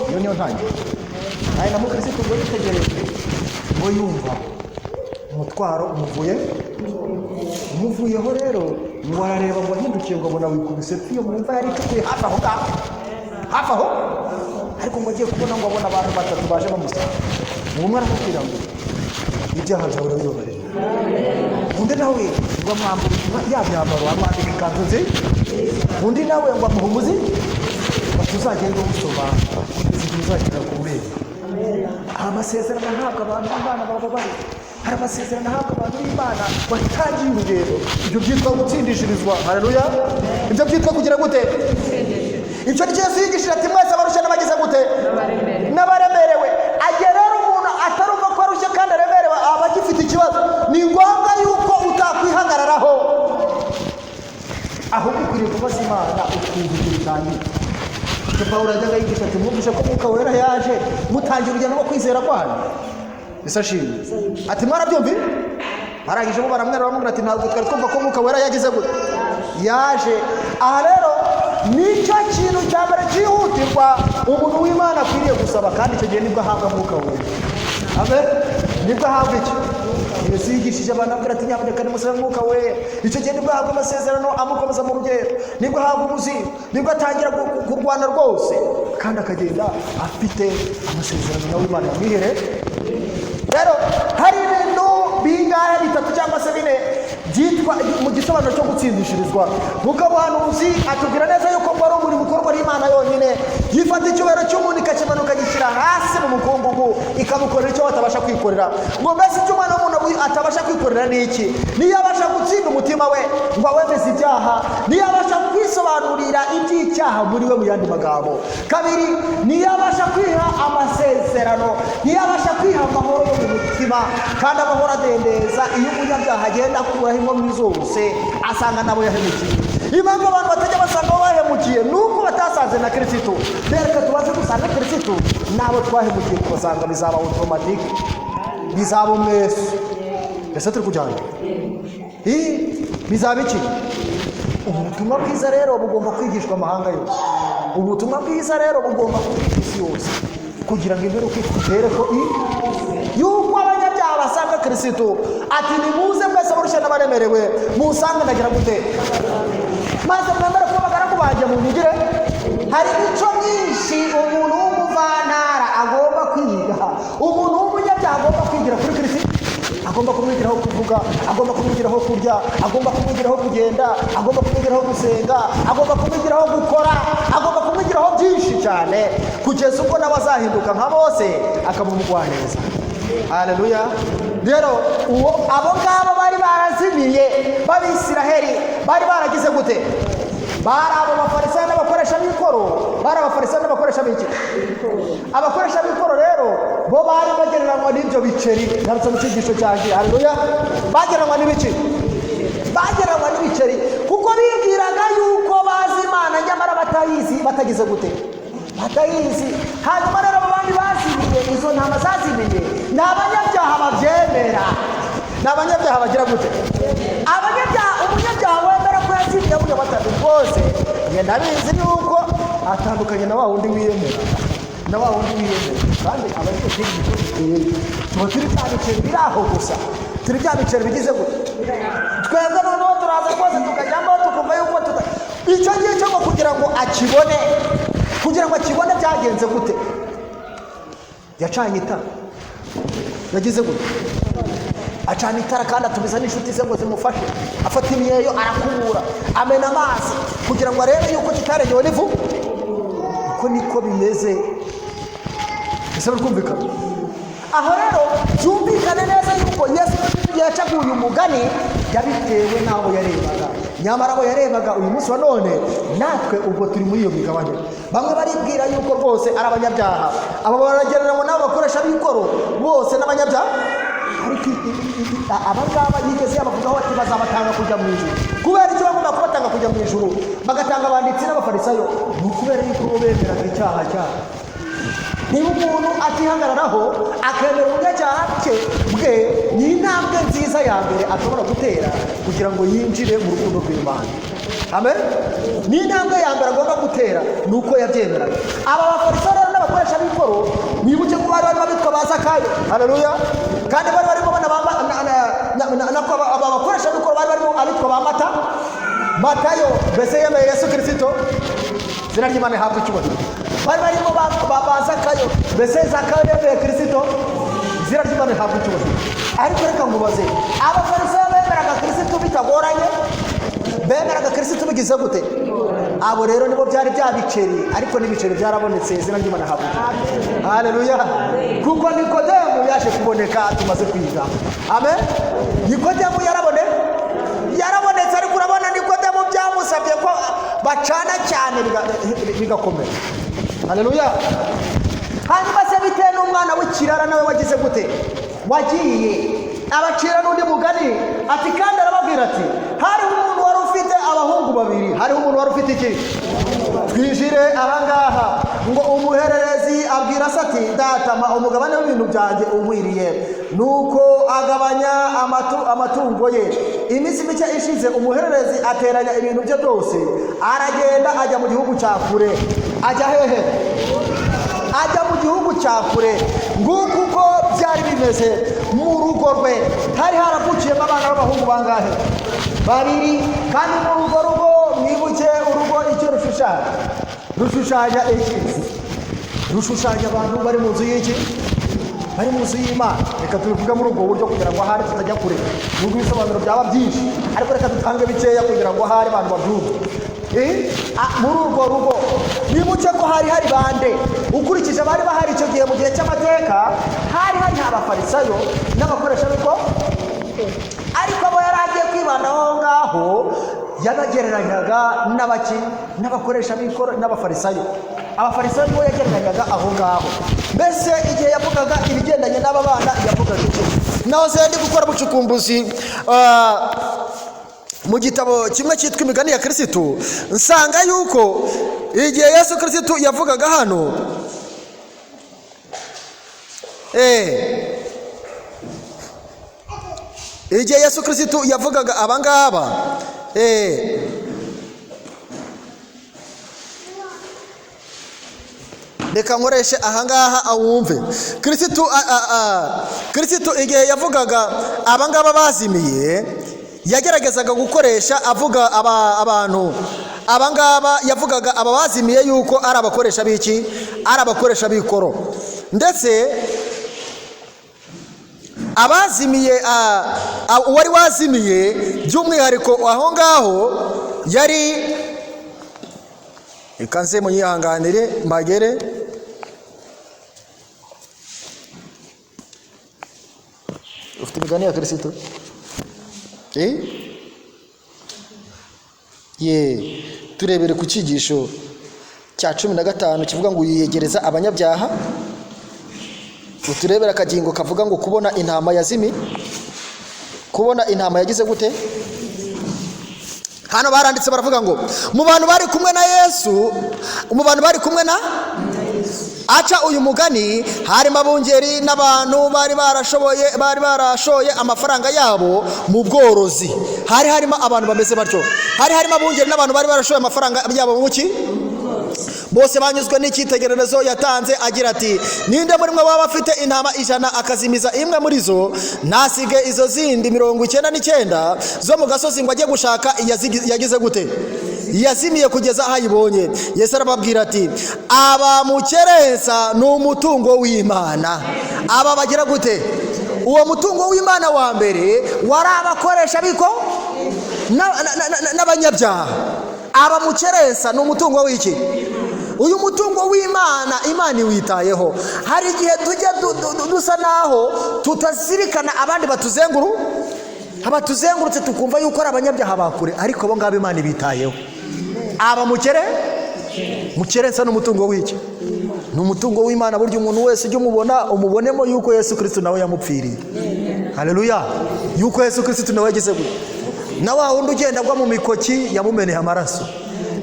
Iyo niyo ntangiriro. Ari na mukirisitu ngo yitegereje ngo yumva umutwaro umuvuyeho. Rero ngo arareba, ngo ahindukiye, ngo abona wikubise iyo mu mva yari icukuye hafi aho ngaho, hafi aho. Ariko ngo agiye kubona, ngo abona abantu batatu baje bamusanga. Ngo umwe aramubwira ngo: "Ibyaha byawe urabibabarira." Undi nawe ngo amwambure ya myambaro, amwambika ikanzu nziza. Undi nawe ngo amuhe umuzi, ngo tuzagende usoma kugeza igihe uzagera ku rurembo. Hari amasezerano ahabwa abantu b'Imana bababaye, hari amasezerano ahabwa abantu b'Imana batangiye urugendo. Ibyo byitwa gutsindishirizwa. Haleluya! Ibyo byitwa kugira gute? Icyo ni cyo Yesu yigishije ati: "Mwese abarushya n'abagize gute? N'abaremerewe." Agiye rero umuntu atarumva ko arushye kandi aremerewe, aba agifite ikibazo. Ni ngombwa yuko utakwihagararaho, ahubwo ukwiriye kubaza Imana, ukumva ibyo bitangiye. Icyo Pawulo yajyaga yigisha ati: "Mwumvise ko Mwuka Wera yaje mutangira urugendo rwo kwizera kwanyu." Ese ashimwe? Ati: "Mwarabyumviye." Barangije bo baramwera, baramubwira ati: "Ntabwo twari twumva ko Mwuka Wera yagize gute? Yaje." Aha rero nicyo kintu cya mbere cyihutirwa umuntu w'Imana akwiriye gusaba, kandi icyo gihe nibwo ahabwa Mwuka Wera. Amen. Nibwo ahabwa iki? Yesu yigishije abantu abwira ati: "Nyamuneka nimusabe Mwuka Wera." Icyo gihe nibwo ahabwa amasezerano amukomeza mu rugendo, nibwo ahabwa ubuzima, nibwo atangira kurwana rwose, kandi akagenda afite amasezerano nawe Imana yamwihere. Rero hari ibintu bingahe? Bitatu cyangwa se bine. Byitwa mu gisobanuro cyo gutsindishirizwa. Mwuka Muhanuzi atubwira neza yuko ngo ari umurimo ukorwa n'Imana yonyine, yifata icyubahiro cy'umuntu ikakimanuka, ikagishyira hasi mu mukungugu, ikamukorera icyo batabasha kwikorera. Ngo mbese icyo umwana w'umuntu atabasha kwikorera ni iki? Niyo abasha gutsinda umutima we ngo awemeze ibyaha, niyo abasha kwisobanurira iby'icyaha muri we. Mu yandi magambo kabiri, niyo abasha kwiha amasezerano, niyo abasha kwiha amahoro yo mu mutima, kandi amahoro adendeza. Iyo umunyabyaha agenda akuraho inkomyi zose, asanga nabo yahemukiye. Impamvu abantu batajya basanga abo bahemukiye ni uko batasanze na Kirisitu. Reka tubanze dusange Kirisitu, n'abo twahemukiye kubasanga bizaba automatique, bizaba umwesu. Ese turi kujyana? Bizaba iki? Ubutumwa bwiza rero bugomba kwigishwa amahanga yose. Ubutumwa bwiza rero bugomba kwigishwa isi yose, kugira ngo imperuka itere ko yuko abanyabyaha basanga Kirisitu. Ati: "Nimuze mwese abarushye n'abaremerewe, musange, ndagira gute? Maze mwemere kuba abagaragu banjye, munyigire." Hari imico myinshi umuntu w'umuvantara agomba kwiga, umuntu w'umunyabyaha agomba kwigira kuri Kirisitu. Agomba kumwigiraho kuvuga, agomba kumwigiraho kurya, agomba kumwigiraho kugenda, agomba kumwigiraho gusenga, agomba kumwigiraho gukora, agomba kumwigiraho byinshi cyane, kugeza ubwo nawe azahinduka nka bose, akaba umugwaneza. Haleluya! Rero uwo abo ngabo bari barazimiye b'Abisiraheli bari baragize gute? Bari abo bafarisayo n'abakoresha b'ikoro. Bari Abafarisayo n'abakoresha b'iki? Abakoresha b'ikoro. Rero bo bari bagereranywa n'ibyo biceri. Ngarutse mu cyigisho cyanjye. Haleluya! Bagereranywa n'ibiki? Bagereranywa n'ibiceri, kuko bibwiraga yuko bazi Imana, nyamara batayizi. Batagize gute? Batayizi. Hanyuma rero abo bandi bazimiye, izo ntama zazimiye, ni abanyabyaha babyemera. Ni abanyabyaha bagira gute? Abanyabyaha. Umunyabyaha wemera ko yazimiye, avuga batatu rwose njye ndabizi yuko atandukanye na wa wundi wiyemera, na wa wundi wiyemera. Kandi abanyeshuri niko duteye, tuba turi bya biceri biri aho gusa, turi bya biceri bigize gute? Twebwe noneho turaza rwose tukajyamo, tukumva yuko tuta icyo ngicyo. Ngo kugira ngo akibone, kugira ngo akibone, byagenze gute? Yacanye itara. Yagize gute? Acana itara, kandi atumiza n'inshuti ze ngo zimufashe. Afata imyeyo, arakubura, amena amazi kugira ngo arebe yuko kitarengewe n'ivu. Uko niko bimeze. Ese biri kumvikana aho? Rero byumvikane neza yuko Yesu yacaga uyu mugani yabitewe n'abo yarebaga. Nyamara abo yarebaga uyu munsi wa none, natwe ubwo turi muri iyo migabane. Bamwe baribwira yuko rwose ari abanyabyaha. Abo baragereranywa n'abo bakoresha b'ikoro bose n'abanyabyaha. Ariko aba ngaba yigeze yabavugaho ati: "Bazabatanga kujya mu ijuru." Kubera icyo bagomba kubatanga kujya mu ijuru, bagatanga abanditsi n'Abafarisayo, ni ukubera yuko bo bemeraga icyaha cyabo. Niba umuntu atihagararaho akemera ubunyacyaha cye bwe, ni intambwe nziza ya mbere ashobora gutera kugira ngo yinjire mu rukundo rw'Imana. Amen. Ni intambwe ya mbere agomba gutera, ni uko yabyemeraga. Aba Bafarisayo rero n'abakoresha b'ikoro, mwibuke ko bari barimo abitwa ba Zakayo. Haleluya! Kandi bari barimo aba bakoresha b'ikoro, bari barimo abitwa ba Matayo. Mbese yemeye Yesu Kirisito? Izina ry'Imana ihabwa icyubahiro. Bari barimo ba Zakayo. Mbese Zakayo yemeye Kirisito? Izina ry'Imana ihabwa icyubahiro. Ariko reka nkubaze: Abafarisayo bemeraga Kirisito bitagoranye? Bemeraga Kirisito bigize gute? Abo rero nibo byari bya biceri. Ariko n'ibiceri byarabonetse. Izina ry'Imana ihabwa icyubahiro. Haleluya! Kuko Nikodemu yaje kuboneka, tumaze kwiga. Amen. Nikodemu yarabonetse. Ariko urabona, Nikodemu byamusabye ko bacana cyane, bigakomera. Haleluya! Hanyuma se bitewe n'umwana w'ikirara nawe wagize gute? Wagiye abacira n'undi mugani ati: "Kandi arababwira ati: hariho umuntu wari ufite abahungu babiri." Hariho umuntu wari ufite iki? Twinjire ahangaha. Ngo umuhererezi abwira se ati: "Data, mpa umugabane w'ibintu byanjye unkwiriye." Nuko agabanya amatungo ye. Iminsi mike ishize, umuhererezi ateranya ibintu bye byose, aragenda, ajya mu gihugu cya kure. Ajya hehe? Ajya mu gihugu cya kure. Nguko uko byari bimeze. Mu rugo rwe hari haravukiyemo abana b'abahungu bangahe? Babiri. Kandi muri urwo rugo, mwibuke urugo icyo rushushanya. Rushushanya iki? Rushushanya abantu bari mu nzu y'iki? Bari mu nzu y'Imana. Reka tubivuge muri ubwo buryo kugira ngo ahari tutajya kure, nubwo ibisobanuro byaba byinshi, ariko reka dutange bikeya kugira ngo ahari abantu babyumve. Muri urwo rugo wibuke ko hari hari bande? Ukurikije abari bahari icyo gihe, mu gihe cy'amateka, hari hari Abafarisayo n'abakoresha b'ikoro. Ariko abo yari agiye kwibandaho aho ngaho, yabagereranyaga n'abaki? N'abakoresha b'ikoro n'Abafarisayo. Abafarisayo nibo yagereranyaga aho ngaho. Mbese igihe yavugaga ibigendanye n'aba bana, yavugaga iki? Naho se ndi gukora ubucukumbuzi mu gitabo kimwe cyitwa Imigani ya Kirisitu, nsanga yuko igihe Yesu Kirisitu yavugaga hano, igihe Yesu Kirisitu yavugaga abangaba, reka nkoreshe ahangaha awumve. Kirisitu igihe yavugaga abangaba bazimiye, yageragezaga gukoresha avuga abantu abangaba, yavugaga aba bazimiye yuko ari abakoresha b'iki? Ari abakoresha b'ikoro. Ndetse abazimiye, uwari wazimiye by'umwihariko aho ngaho yari, reka nze munyihanganire mbagere, ufite Imigani ya Kirisito? Ye, turebere ku cyigisho cya 15 kivuga ngo yiyegereza abanyabyaha. Uturebere akagingo kavuga ngo kubona intama yazimi, kubona intama yagize gute? Hano baranditse baravuga ngo mu bantu bari kumwe na Yesu, mu bantu bari kumwe na aca uyu mugani, harimo abungeri n'abantu bari barashoboye, bari barashoye amafaranga yabo mu bworozi. Hari harimo abantu bameze batyo, hari harimo abungeri n'abantu bari barashoye amafaranga yabo mu ki? Bose banyuzwe n'icyitegererezo yatanze agira ati: "Ninde muri mwe waba afite intama 100, akazimiza imwe muri zo, ntasige izo zindi 99 zo mu gasozi ngo ajye gushaka yagize gute, yazimiye, kugeza aho ayibonye?" Yesu arababwira ati: "Abamukerensa ni umutungo w'Imana." Aba bagira gute? Uwo mutungo w'Imana wa mbere wari abakoresha biko n'abanyabyaha. Abamukerensa ni umutungo w'iki? Uyu mutungo w'Imana, Imana iwitayeho. Hari igihe tujya dusa naho tutazirikana abandi abatuzengurutse, tukumva yuko ari abanyabyaha bakure, ariko abo ngabo Imana ibitayeho. Aba mukerensa n'umutungo w'iki? Ni umutungo w'Imana. Burya umuntu wese ujya umubona, umubonemo yuko Yesu Kristo nawe yamupfiriye. Haleluya! Yuko Yesu Kristo nawe yagize gute? Na wa wundi ugenda agwa mu mikoki, yamumeneye amaraso.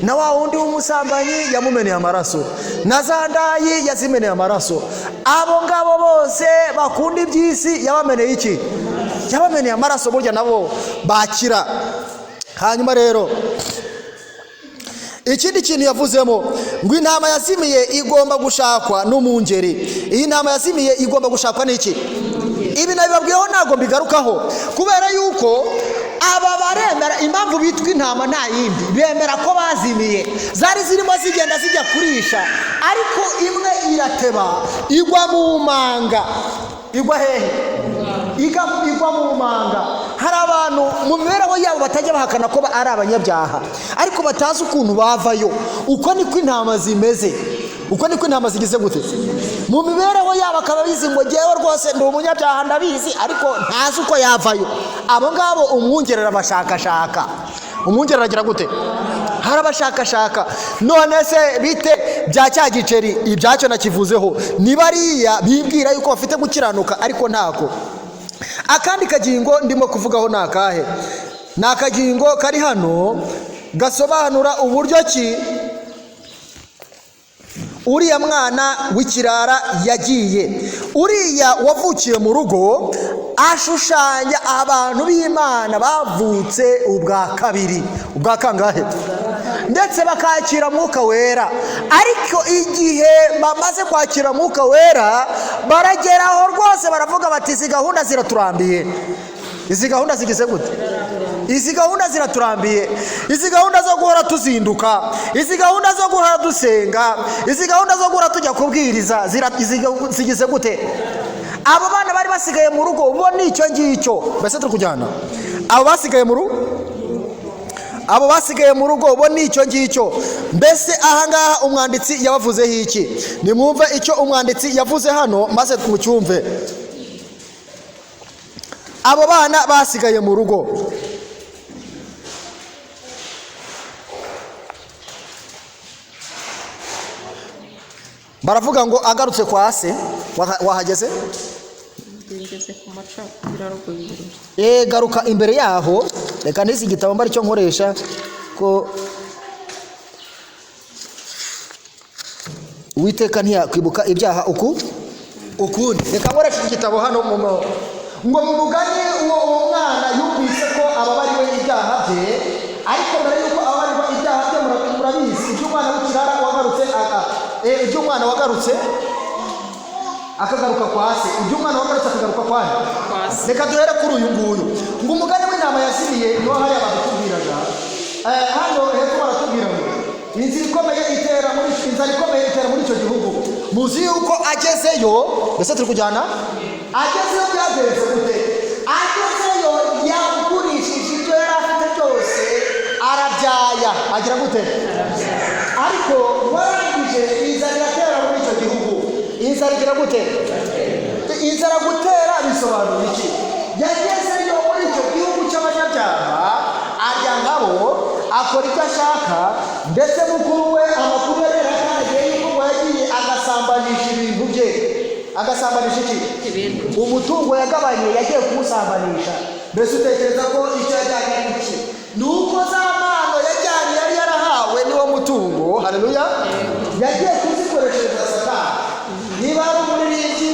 Na wa wundi w'umusambanyi, yamumeneye amaraso. Na za ndayi, yazimeneye amaraso. Abo ngabo bose bakunda iby'isi, yabameneye iki? Yabameneye amaraso. Burya nabo bakira. Hanyuma rero ikindi kintu yavuzemo ngo intama yazimiye igomba gushakwa n'umwungeri. Iyi ntama yazimiye igomba gushakwa n'iki? Ibi nabibabwiyeho, ntabwo mbigarukaho, kubera yuko aba baremera impamvu bitwa intama nta yindi, bemera ko bazimiye. Zari zirimo zigenda zijya kurisha, ariko imwe irateba igwa mu manga. Igwa hehe? Igwa mu manga. Hari abantu mu mibereho yabo batajya bahakana ko ari abanyabyaha, ariko batazi ukuntu bavayo. Uko niko intama zimeze. Uko niko intama zigize gute? Mu mibereho yabo akaba abizi ngo ngewe rwose ndi umunyabyaha, ndabizi, ariko ntazi uko yavayo. Abo ngabo umwungeri arabashakashaka. Umwungeri aragira gute? Harabashakashaka. None se bite bya cya giceri? Ibyacyo nakivuzeho. Ni bariya bibwira yuko bafite gukiranuka, ariko ntako. Akandi kagingo ndimo kuvugaho ni akahe? Ni akagingo kari hano gasobanura uburyo ki uriya mwana w'ikirara yagiye. Uriya wavukiye mu rugo ashushanya abantu b'Imana bavutse ubwa kabiri. Ubwa kangahe? Ndetse bakakira Mwuka Wera. Ariko igihe bamaze kwakira Mwuka Wera, barageraho rwose baravuga bati: "Izi gahunda ziraturambiye." Izi gahunda zigize gute? Izi gahunda ziraturambiye. Izi gahunda zo guhora tuzinduka, izi gahunda zo guhora dusenga, izi gahunda zo guhora tujya kubwiriza, zigize gute? Abo bana bari basigaye mu rugo bo ni icyo ngicyo. Mbese turi kujyana? Abo basigaye mu rugo, abo basigaye mu rugo bo ni icyo ngicyo. Mbese ahangaha umwanditsi yabavuzeho iki? Nimwumve icyo umwanditsi yavuze hano maze mucyumve. Abo bana basigaye mu rugo, baravuga ngo agarutse kwa se. Wahageze? Ngeze ku macakubiri aruguru. Garuka imbere yaho. Reka n'iki gitabo mba aricyo nkoresha, ko Uwiteka ntiyakwibuka ibyaha uku ukundi. Reka nkoreshe iki gitabo hano. Ngo mu mugani uwo mwana yumvise ko ababariwe ibyaha bye, ariko mbere y'uko ababarirwa ibyaha bye, murabizi iby'umwana w'ikirara wagarutse, iby'umwana wagarutse akagaruka kwa se, iby'umwana wagarutse akagaruka kwa nde? Kwa se. Reka duhere kuri uyu nguyu. Ngo umugani w'intama yazimiye niho hariya badutubwiraga. Hano hepfo baratubwira ngo inzira ikomeye itera muri inzara ikomeye itera muri icyo gihugu. Muzi yuko agezeyo, mbese turi kujyana? Agezeyo byagenze gute? Agezeyo yagurishije ibyo yari afite byose, arabyaya, agira gute? Ariko warangije, inzara iratera muri icyo gihugu. Inzara igira gute? Inzara gutera bisobanura iki? Yagezeyo muri icyo gihugu cy'abanyabyaha, arya nkabo, akora icyo ashaka. Ndetse mukuru we, amakuru yari yaratangiye yuko ngo yagiye agasambanisha ibintu bye. Agasambanisha iki? Ibintu. Umutungo yagabanye yagiye kuwusambanisha. Mbese utekereza ko icyo yajyanye ari iki? Ni uko za mpano yajyanye yari yarahawe niwo mutungo, haleluya, yagiye kuzikoreshereza Satani. Niba ari umuririmbyi,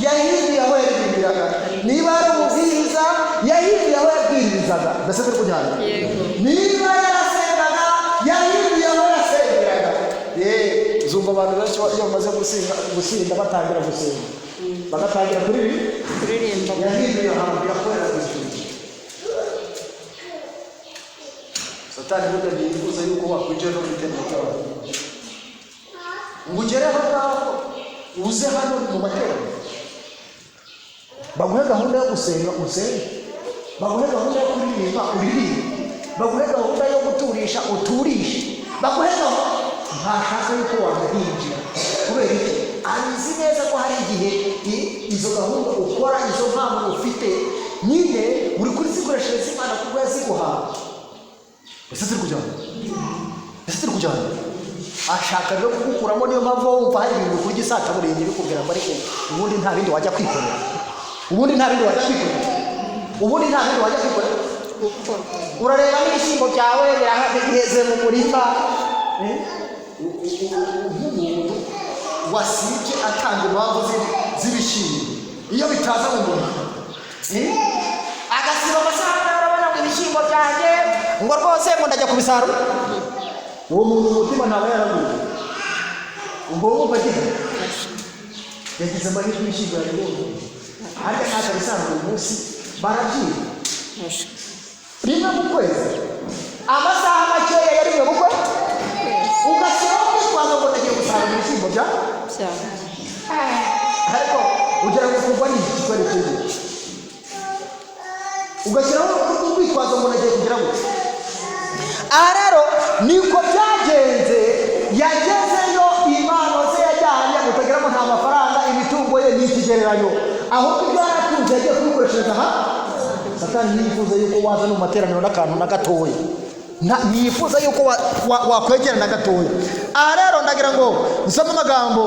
yahinduye aho yaririmbiraga. Niba ari umubwiriza, yahinduye aho yabwirizaga. Mbese turi kujyana? Yego. Niba yarasengaga, yahinduye aho yasengeraga. Uzumva abantu benshi iyo bamaze gusinda batangira gusenga, bagatangira kuririmba. Kuririmba. Yahinduye ahantu yakoreraga ijuru. Satani burya ntiyifuza yuko wakwinjira no mu iteraniro ry'abantu, ngo ugere aho ngaho, uze hano mu materaniro, baguhe gahunda yo gusenga usenge, baguhe gahunda yo kuririmba uririmbe, baguhe gahunda yo guturisha uturishe, baguhe gahunda. Ntashaka yuko wanahinjira. Kubera iki? Azi neza ko hari igihe izo gahunda ukora, izo mpano ufite nyine, uri kuzikoreshereza Imana kuko yaziguhaye. Ese turi kujyana? Ese turi kujyana? Ashaka rero kugukuramo. Niyo mpamvu wumva hari ibintu kurya isataburenge bikubwira ngo ariko ubundi nta bindi wajya kwikorera, ubundi nta bindi wajya kwikorera, ubundi nta bindi wajya kwikorera. Gukora. Urareba n'ibishyimbo byawe biheze mu murima. Nk'umuntu wasibye atanga impamvu z'ibishyimbo iyo bitaza mu murima, agasiba amasaha arabona ngo ibishyimbo byanjye ngo rwose ngo ndajya kubisarura. Uwo muntu umutima ntaba yaraguye. Ubwo wumva agize, yagize amahirwe, ibishyimbo yabibonye. Harya ntakabisarura uyu munsi barabyiba rimwe mu kwezi, amasaha makeya ya rimwe mu kwezi, ugashyiraho kwitwaza ngo ndagiye gusarura ibishyimbo bya Byawe. Ariko ugira ngo kugwa ni iki gikora ikindi, ugashyiraho urwitwazo ngo nagiye kugira gutya. Aha rero niko byagenze. Yagezeyo, impano ze yajyanye, utagira ngo nta mafaranga, imitungo ye ni ikigereranyo, ahubwo ibyo yari atunze yagiye kubikoreshereza aha. Satani ntiyifuza yuko waza no mu materaniro n'akantu na gatoya. Ntiyifuza yuko wakwegera na gatoya. Aha rero ndagira ngo nsome amagambo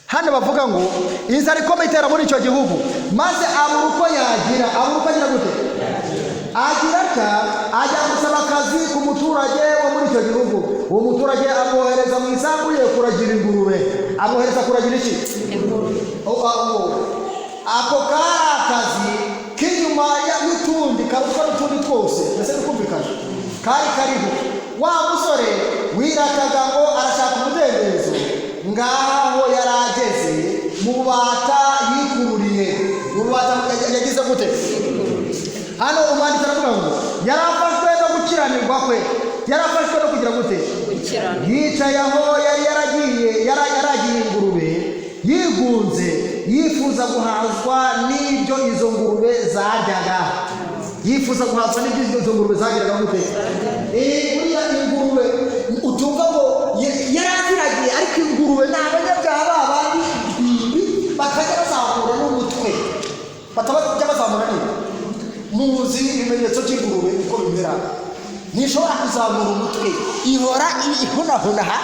hano bavuga ngo inzara ikomeye itera muri icyo gihugu, maze abura uko yagira. Abura uko agira gute? Agira atya, ajya gusaba akazi ku muturage wo muri icyo gihugu. Uwo muturage amwohereza mu isambu ye kuragira ingurube. Amwohereza kuragira iki? Ingurube. Ako kari akazi k'inyuma y'utundi, karutwa n'utundi twose. Mbese bikumvikana kari kariho. Wa musore wirataga ngo arashaka umudendezo, ngaho yari ageze mu bubata yikururiye. Mu bubata yagize gute? Hano umwanditsi aravuga ngo yari afashwe no gukiranirwa kwe. Yari afashwe no kugira gute? Gukirana. Yicaye aho yari yaragiye, yaragiye ingurube, yigunze, Yifuza guhazwa n'ibyo izo ngurube zaryaga. Yifuza guhazwa n'ibyo izo ngurube zageraga gute? Buriya ingurube utumva ngo yaraziragiye, ariko ingurube ni abanyabyaha babandi batajya bazamura n'umutwe, batajya bazamura n'ibyo. Muzi ibimenyetso by'ingurube uko bimera? Ntishobora kuzamura umutwe, ihora ihunahuna ha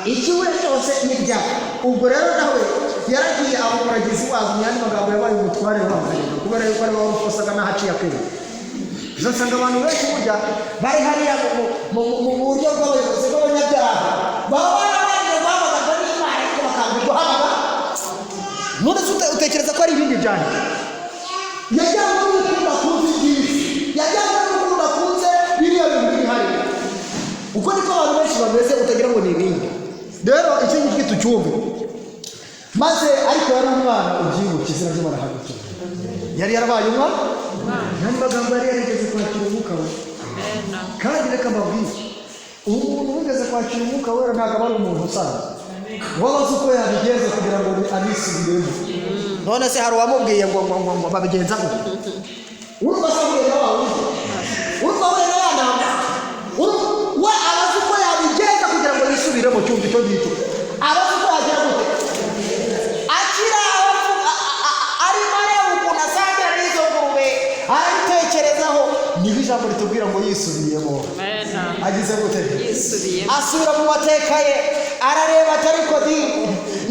ikiwe cyose n'ibyaha. Ubwo rero nawe yaragiye aba umuragizi wazo, mu yandi magambo yabaye umutware wazo, kubera yuko ari wowe wasaga n'ahaciye akenge. Uzasanga abantu benshi burya bari hariya mu buryo bw'abayobozi b'abanyabyaha, baba barabanje guhamagarwa n'Imana, ariko bakanga guhamagara. None se utekereza ko ari ibindi byanyu? Yajyanywe n'urukundo akunze iby'isi, yajyanywe n'urukundo akunze biriya bintu biri hariya. Uko niko abantu benshi bameze, utagira ngo ni ibindi. Rero icyo ngicyo tucyumve. Maze ariko yari umwana, ubyibuke, izina ry'Imana hagati yari yarabaye umwana, n'andi magambo yari yarigeze kwakira umwuka we. Kandi reka mbabwire, umuntu wigeze kwakira umwuka wera ntabwo aba ari umuntu usanzwe wabaze uko yabigenza kugira ngo anisubiremo. None se hari uwamubwiye ngo ngo ngo ngo babigenza gute? Urumva se ahuye na wa wundi? Urumva ahuye na ya nama? We abazi uko yabigenza kugira ngo yisubiremo. Cyumva icyo ngicyo, abazi uko yagira gute akira arimo areba ukuntu asangira n'izo ngurube, arabitekerezaho. Niho ijambo ritubwira ngo yisubiyemo. Agize gute? Yisubiyemo. Asubira mu mateka ye, arareba ati: "Ariko di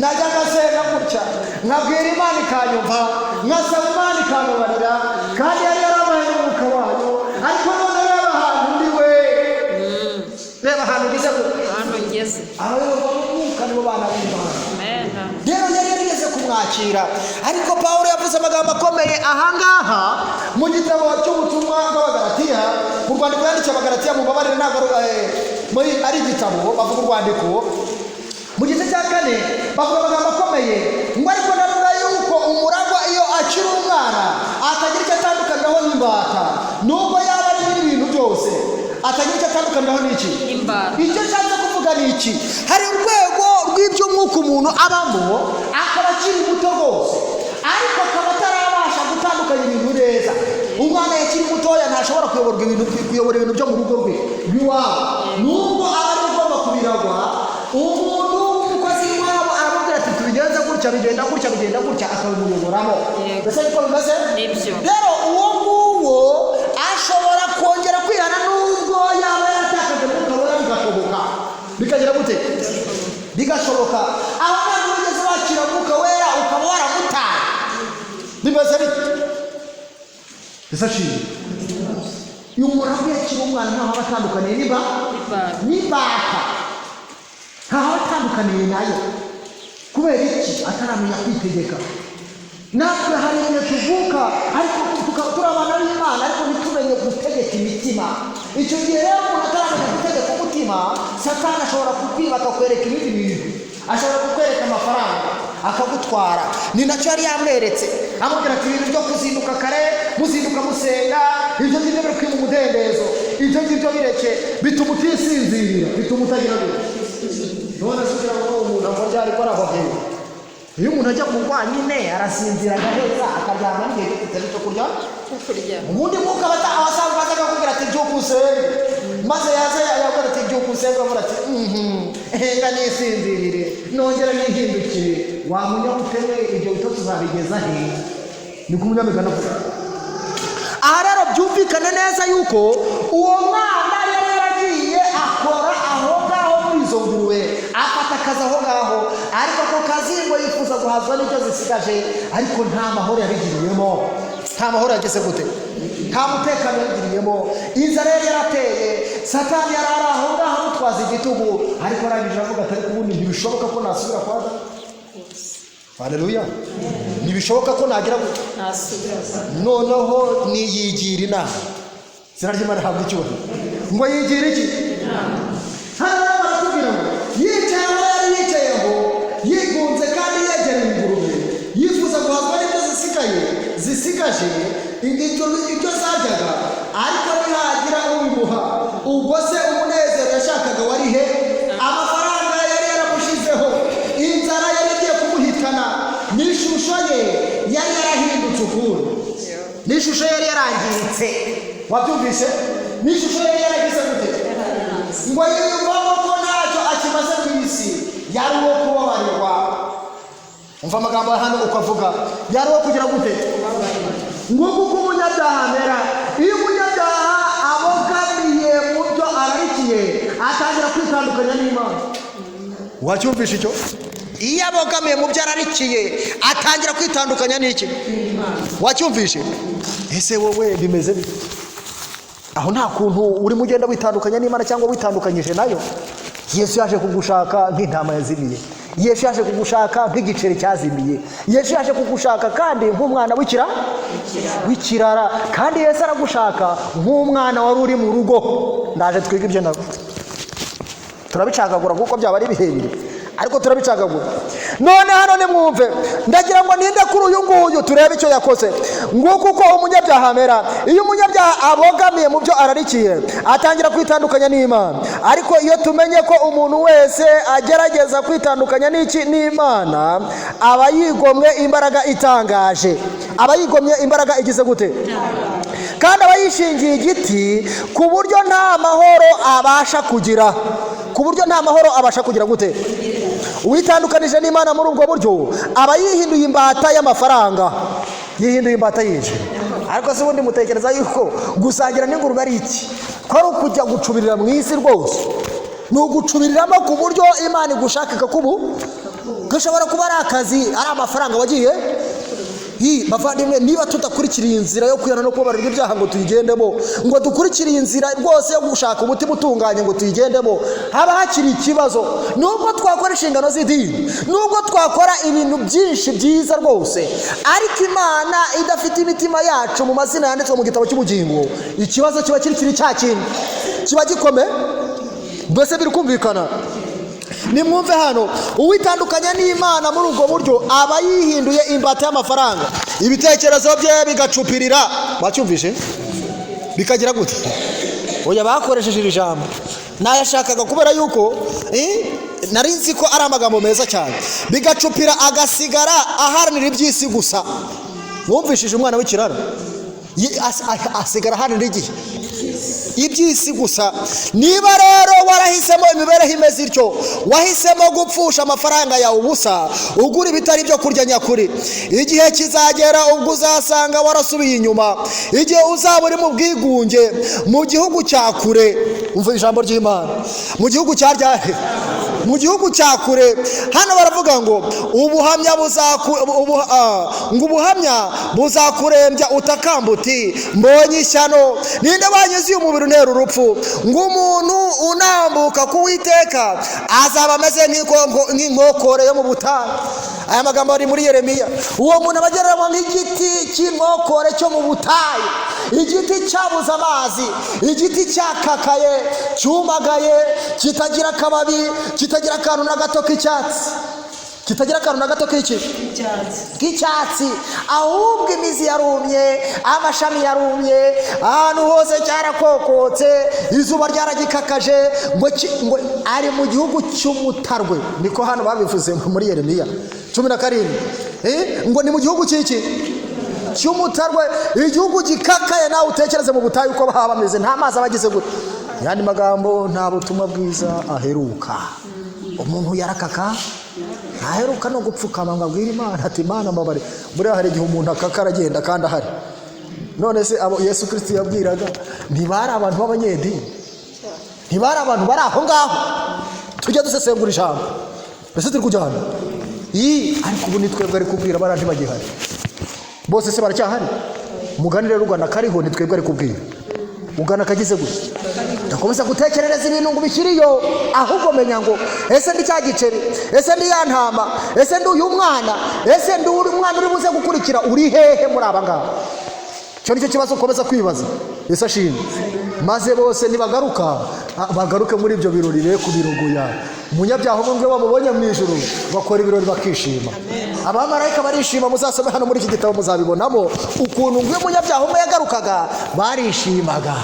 najyaga nsenga gutya, nkabwira Imana ikanyumva, nkasaba Imana ikambabarira, kandi yari yarabaye n'umwuka wayo. Ariko none reba ahantu ndi we, reba ahantu ugeze gute." Ahantu ngeze. Abayoborwa n'umwuka nibo bana b'Imana. Rero yari yarigeze kumwakira, ariko Pawulo yavuze amagambo akomeye ahangaha mu gitabo cy'ubutumwa bw'Abagalatiya, mu rwandiko yandikiye Abagalatiya. Mubabarire, ntabwo muri ari igitabo, bavuga urwandiko. Mu gice cya 4 bavuga amagambo akomeye ngo: "Ariko ndavuga yuko umuragwa iyo akiri umwana atagira icyo atandukaniraho n'imbata, nubwo yaba ari nyir'ibintu byose." Atagira icyo atandukaniraho n'iki? Imbata. Icyo nshatse kuvuga ni iki: hari urwego rw'iby'umwuka umuntu abamo akaba akiri muto rwose, ariko akaba atarabasha gutandukanya ibintu neza. Umwana yakiri mutoya ntashobora kuyoborwa ibintu, kuyobora ibintu byo mu rugo rwe rw'iwabo, nubwo aba ari ugomba kubiragwa. Umuntu w'umukozi w'iwabo aramubwira ati: "Tubigenze gutya, bigenda gutya, bigenda gutya," akabimuyoboramo. Yego. Mbese niko bimeze? Nibyo. Rero uwo nguwo ashobora kongera kwihana nubwo yaba yaratakaje umwuka wera, bigashoboka. Bikagira gute? Bigashoboka. Aho ntabwo wigeze wakira umwuka wera, ukaba waramutaye, bimeze bite? Ese ashimwe, uyu muntu avuye akiri umwana ntaho aba atandukaniye niba N'imbata. N'imbata ntaho aba atandukaniye nayo. Kubera iki? Ataramenya kwitegeka. Natwe hari igihe tuvuka ariko tukaba turi abana b'Imana, ariko ntitumenye gutegeka imitima. Icyo gihe rero umuntu ataramenya gutegeka umutima, Satani ashobora kukwiba, akakwereka ibindi bintu, ashobora kukwereka amafaranga akagutwara. Ni nacyo yari yamweretse, amubwira ati: "Ibintu byo kuzinduka kare, muzinduka musenga, ibyo ngibyo biri kwima umudendezo, ibyo ngibyo bireke, bituma utisinzirira, bituma utagira gutya." None se ugira ngo umuntu akora ariko arahohera? Iyo umuntu ajya kugwa nyine arasinzira agaheza akaryama n'igihe kitari cyo kurya. Cyo kurya. Ubundi mwuka abasanzwe aza akakubwira ati: "Byuka usenge." Maze yaza yakubwira ati: "Byuka usenge," avuga ati: "Henga nisinzirire nongere nihindukire." Wa munyabutene, ibyo bitotsi uzabigeza he? Niko umunyamigani avuga. Aha rero byumvikane neza yuko uwo mwana yari yaragiye akora aho ngaho muri izo ngurube, afata akazi aho ngaho, ariko ako kazi ngo yifuza guhazwa n'ibyo zisigaje, ariko nta mahoro yabigiriyemo. Nta mahoro yageze gute? Nta mutekano yabigiriyemo. Inzara yari yarateye, Satani yari ari aho ngaho amutwaza igitugu, ariko arangije aravuga ati: "Ariko ubundi ntibishoboka ko nasubira kwa data." Haleluya! Ntibishoboka ko nagira gute? Nasubira. Noneho niyigira inama. Izina ry'Imana rihabwa icyubahiro. Ngo yigira iki? Hano rero baratubwira ngo yicaye aho yari yicayeho yigunze kandi yegereye ingurube, yifuza guhazwa n'ibyo zisigaye, zisigaje ibyo zaryaga, ariko ntihagira ubimuha. Ubwo se umunezero yashakaga wari he? Amafaranga yari yaramushizeho, inzara yari igiye kumuhitana n'ishusho ye. Yarangiritse ukuntu, n'ishusho yari yarangiritse. Wabyumvise? N'ishusho yari yaragize gute? Ngo yiyumvamo ko ntacyo akimaze ku isi, yari uwo kubabarirwa. Umva amagambo hano uko avuga: yari uwo kugira gute? Nguko uko umunyabyaha amera. Iyo umunyabyaha abogamiye mu byo ararikiye, atangira kwitandukanya n'Imana. Wacyumvishe icyo? Iyo abogamiye mu byo ararikiye, atangira kwitandukanya n'iki? Wacyumvishe? Ese wowe bimeze bite aho? Nta kuntu urimo ugenda witandukanya n'Imana cyangwa witandukanyije nayo? Yesu yaje kugushaka nk'intama yazimiye. Yesu yaje kugushaka nk'igiceri cyazimiye. Yesu yaje kugushaka kandi nk'umwana w'ikirara. Kandi Yesu aragushaka nk'umwana wari uri mu rugo. Ndaje twiga ibyo nabo, turabicagagura kuko byaba ari birebire, ariko turabicagagura. None hano nimwumve, ndagira ngo ninde kuri uyu nguyu, turebe icyo yakoze. Nguko uko umunyabyaha amera. Iyo umunyabyaha abogamiye mu byo ararikiye, atangira kwitandukanya n'Imana. Ariko iyo tumenye ko umuntu wese agerageza kwitandukanya n'iki? N'Imana, aba yigomwe imbaraga itangaje, aba yigomye imbaraga igize gute? Kandi aba yishingiye igiti ku buryo nta mahoro abasha kugira, ku buryo nta mahoro abasha kugira gute? Uwitandukanije n'Imana muri ubwo buryo aba yihinduye imbata y'amafaranga, yihinduye imbata y'inzu. Ariko se ubundi mutekereza yuko gusangira n'ingurube ari iki? Ko ari ukujya gucubirira mu isi rwose. Ni ugucubiriramo ku buryo Imana igushaka ikakubu. Gashobora kuba ari akazi, ari amafaranga wagiye. Bavandimwe, niba tudakurikira iyi nzira yo kwihana no kubabarirwa ibyaha ngo tuyigendemo, ngo dukurikire iyi nzira rwose yo gushaka umutima utunganye ngo tuyigendemo, haba hakiri ikibazo. Nubwo twakora inshingano z'idini, nubwo twakora ibintu byinshi byiza rwose, ariko Imana idafite imitima yacu mu mazina yanditswe mu gitabo cy'ubugingo, ikibazo kiba kiri cya kindi, kiba gikome. Mbese biri kumvikana? Nimwumve hano: uwitandukanya n'Imana muri ubwo buryo aba yihinduye imbata y'amafaranga, ibitekerezo bye bigacupirira. Bacyumvishe? Bikagira gute? Oya, bakoresheje iri jambo, nayashakaga kubera yuko nari nzi ko ari amagambo meza cyane. Bigacupira, agasigara aharanira iby'isi gusa. Mwumvishije umwana w'ikirara asigara aharanira igihe iby'isi gusa. Niba rero warahisemo imibereho imeze ityo, wahisemo gupfusha amafaranga yawe ubusa ugura ibitari ibyo kurya nyakuri, igihe kizagera ubwo uzasanga warasubiye inyuma, igihe uzaba uri mu bwigunge mu gihugu cya kure. Umva ijambo ry'Imana: mu gihugu cya ryahe? Mu gihugu cya kure. Hano baravuga ngo ubuhamya buzaku ngo ubuhamya buzakurembya, utakamba uti: "Mbonye ishyano! Ninde wangize uyu mubiri untera urupfu?" Ngo umuntu unambuka ku Witeka azaba ameze nk'inkokore yo mu butayu. Aya magambo ari muri Yeremiya. Uwo muntu aba agereranywa nk'igiti cy'inkokore cyo mu butayu, igiti cyabuze amazi, igiti cyakakaye, cyumagaye, kitagira akababi, kitagira akantu na gato k'icyatsi, kitagira akantu na gato k'iki? K'icyatsi. Ahubwo imizi yarumye, amashami yarumye, ahantu hose cyarakokotse, izuba ryaragikakaje. Ngo ari mu gihugu cy'umutarwe, niko hano babivuze muri Yeremiya 17. Ngo ni mu gihugu cy'iki? Cy'umutarwe, igihugu gikakaye. Nawe utekereze mu butayu uko baba bameze, nta mazi aba agize gute? Yandi magambo, nta butumwa bwiza aheruka. Umuntu yarakaka, ntaheruka no gupfukama ngo abwire Imana ati: "Imana, mbabare." Buriya hari igihe umuntu akaka aragenda kandi ahari. None se abo Yesu Kirisiti yabwiraga ntibari abantu b'abanyedini? Ntibari abantu bari aho ngaho? Tujya dusesengura ijambo. Mbese turi kujyana iyi? Ariko ubu ni twebwe ari kubwira, bariya ntibagihari bose. Se baracyahari? Umugani rero ugana kariho, ni twebwe ari kubwira. Ugana kagize gutya: ndakomeza gutekerereza ibintu ngo ubishyiriyo, ahubwo menya ngo: ese ndi cya giceri? Ese ndi ya ntama? Ese ndi uyu mwana? Ese ndi uri mwana uri buze gukurikira? Uri hehe muri aba ngaba? Icyo nicyo kibazo ukomeza kwibaza. Yesu ashimwe. Maze bose nibagaruka, bagaruke muri ibyo birori, be kubirogoya. Umunyabyaha umwe bamubonye mu ijuru, bakora ibirori, bakishima, abamarayika barishima. Muzasome hano muri iki gitabo, muzabibonamo ukuntu ngo iyo umunyabyaha umwe yagarukaga barishimaga.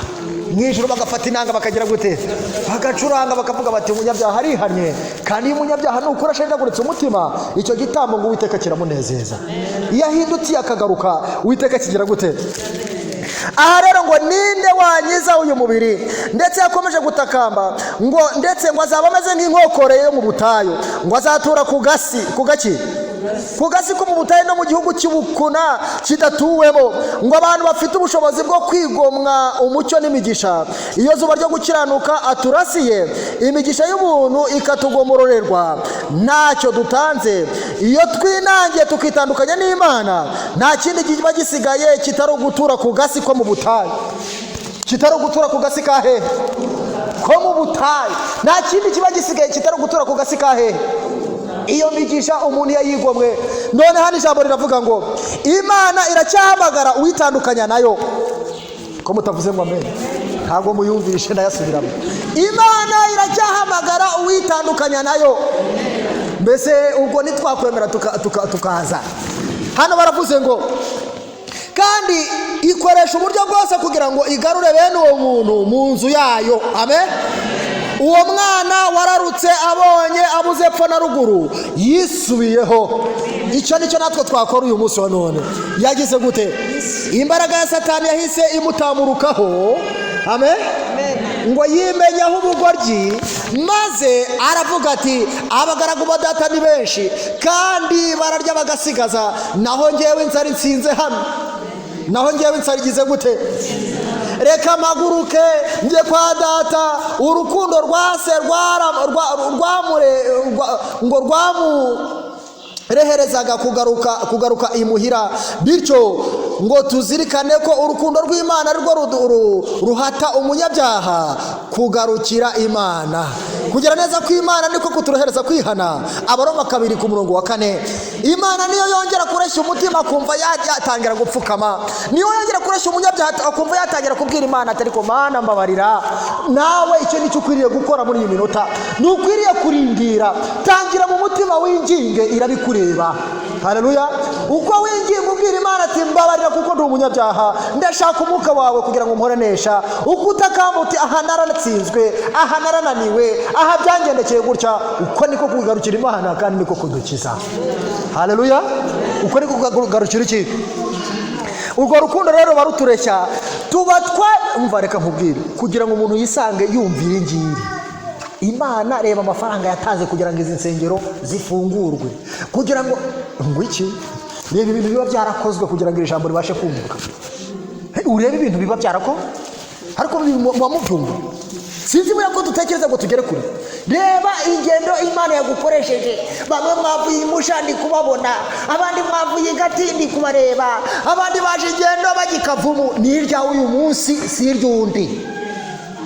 Mu ijuru bagafata inanga bakagira gute? Bagacuranga, bakavuga bati: "Umunyabyaha arihannye." Kandi iyo umunyabyaha nukuri ashenjaguritse umutima, icyo gitambo ngo Uwiteka kiramunezeza. Iyo ahindutse akagaruka, Uwiteka kigira gute? Aha rero ngo: "Ninde wankiza uyu mubiri?" Ndetse yakomeje gutakamba ngo ndetse ngo azaba ameze nk'inkokore yo mu butayu, ngo azatura ku gasi, ku gaki, ku gasi ko mu butayu no mu gihugu cy'ubukuna kidatuwemo. Ngo abantu bafite ubushobozi bwo kwigomwa umucyo n'imigisha, iyo zuba ryo gukiranuka aturasiye, imigisha y'ubuntu ikatugomororerwa ntacyo dutanze. Iyo twinangiye tukitandukanya n'Imana, nta kindi kiba gisigaye kitari ugutura ku gasi ko mu butayu, kitari ugutura ku gasi ka hehe? Ko mu butayu. Nta kindi kiba gisigaye kitari ugutura ku gasi ka hehe? Iyo migisha umuntu yayigomwe. None hano ijambo riravuga ngo Imana iracyahamagara uwitandukanya nayo. Ko mutavuze ngo amen, ntabwo muyumvishe. Ndayasubiramo: Imana iracyahamagara uwitandukanya nayo. Mbese ubwo ntitwakwemera tukaza hano? Baravuze ngo kandi ikoresha uburyo bwose kugira ngo igarure bene uwo muntu mu nzu yayo. Amen. Uwo mwana wararutse abonye abuze epfo na ruguru yisubiyeho. Icyo nicyo natwe twakora uyu munsi wa none. Yagize gute? Imbaraga ya Satani yahise imutamurukaho. Amen. Ngo yimenyaho ubugoryi, maze aravuga ati: "Abagaragu ba data ni benshi kandi bararya bagasigaza, naho ngewe inzara insinze hano, naho ngewe inzara igize gute? Reka mpaguruke njye kwa data." Urukundo rwa se ngo rwamureherezaga kugaruka imuhira. Bityo ngo tuzirikane ko urukundo rw'Imana arirwo ruhata umunyabyaha kugarukira Imana. Kugira neza kw'Imana niko kuturohereza kwihana. Abaroma 2 ku murongo wa 4. Imana niyo yongera kureshya umutima akumva yatangira gupfukama, niyo yongera kureshya umunyabyaha akumva yatangira kubwira Imana ati: "Ariko Mana, mbabarira." Nawe icyo nicyo ukwiriye gukora muri iyi minota. Ntukwiriye kurindira, tangira mu mutima winginge, irabikureba. Haleluya! Uko winginga ubwira Imana ati: "Mbabarira kuko ndi umunyabyaha, ndashaka umwuka wawe kugira ngo mporanesha." Uko utakamba uti: "Aha naratsinzwe, aha narananiwe, aha byangendekeye gutya," uko niko kugarukira Imana kandi niko kudukiza. Haleluya! Uko niko kugarukira iki? Urwo rukundo rero ruba rutureshya, tuba twa umva, reka nkubwire, kugira ngo umuntu yisange yumva iri ngiri. Imana, reba amafaranga yatanze kugira ngo izi nsengero zifungurwe, kugira ngo iki? Reba ibintu biba byarakozwe kugira ngo iri jambo ribashe kumvwa. Hey, urebe ibintu biba byarakozwe, ariko muba mubyumva. Sinzi buriya ko dutekereza ngo tugere kure. Reba ingendo Imana yagukoresheje. Bamwe mwavuye imusha, ndi kubabona, abandi mwavuye i Gati, ndi kubareba, abandi baje ingendo bajya i Kavumu. Ni iryawe uyu munsi, si iry'undi.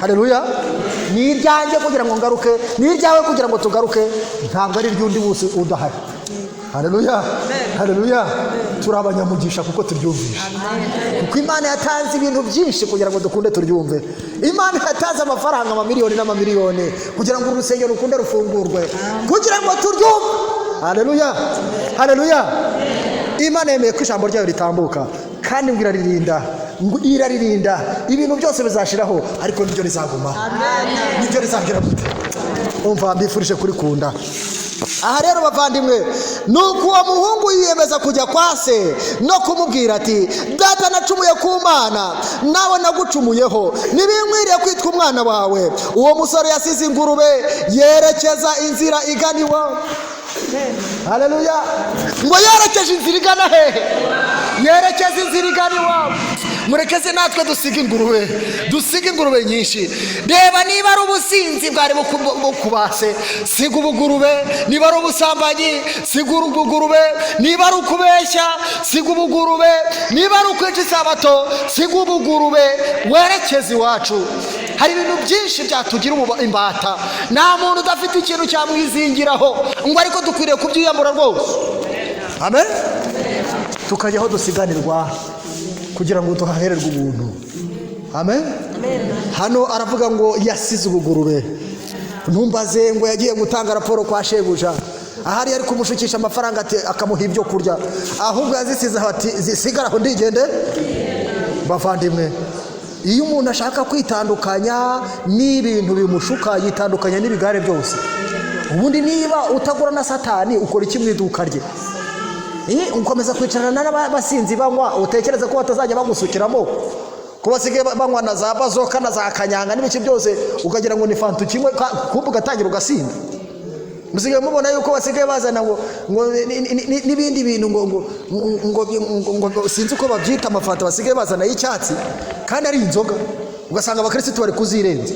Haleluya! Ni iryanjye kugira ngo ngaruke, ni iryawe kugira ngo tugaruke, ntabwo ari iry'undi wese udahari. Haleluya, haleluya! Turi abanyamugisha kuko turyumvisha, kuko Imana yatanze ibintu byinshi kugira ngo dukunde turyumve. Imana yatanze amafaranga amamiliyoni n'amamiliyoni kugira ngo urusengero rukunde rufungurwe, kugira ngo turyumve. Haleluya, haleluya! Imana yemeye ko ijambo ryayo ritambuka, kandi ngo iraririnda, ngo iraririnda. Ibintu byose bizashiraho, ariko nibyo rizagumaho, nibyo rizagira gute? Umva, mbifurije kurikunda. Aha rero bavandimwe, ni uko uwo muhungu yiyemeza kujya kwa se no kumubwira ati: "Data, nacumuye ku Mana, nawe nagucumuyeho, ntibinkwiriye kwitwa umwana wawe." Uwo musore yasize ingurube yerekeza inzira igana iwawe. Haleluya! Ngo yerekeje inzira igana hehe? Yerekeza inzira igana iwabo. Murekeze natwe dusiga ingurube, dusiga ingurube nyinshi. Reba, niba ari ubusinzi bwari bukubase, siga ubugurube. Niba ari ubusambanyi, siga ubugurube. Niba ari ukubeshya, siga ubugurube. Niba ari ukwica isabato, siga ubugurube, werekeze iwacu. Hari ibintu byinshi byatugira imbata. Nta muntu udafite ikintu cyamwizingiraho ngo, ariko dukwiriye kubyiyambura rwose. Amen. Tukajya aho dusiganirwa kugira ngo duhahererwe ubuntu. Amen. Hano aravuga ngo yasize ubugurube. Ntumbaze ngo yagiye gutanga raporo kwa shebuja, ahari yari kumushukisha amafaranga ati akamuha ibyo kurya. Ahubwo yazisize aho ati: "Zisigara aho, ndigende." Bavandimwe. Iyo umuntu ashaka kwitandukanya n'ibintu bimushuka, yitandukanya n'ibigare byose. Ubundi niba utagura na Satani, ukora iki mu iduka rye? Ukomeza kwicarana n'abasinzi banywa, utekereza ko batazajya bagusukiramo? Ko basigaye banywa na za bazoka na za kanyanga n'ibiki byose, ukagira ngo ni fanta kimwe, kumbe ugatangira ugasinda. Musigaye mubona yuko basigaye bazana ngo n'ibindi bintu ngo sinzi uko babyita, amafanta basigaye bazana y'icyatsi kandi ari inzoga, ugasanga abakirisitu bari kuzirenza.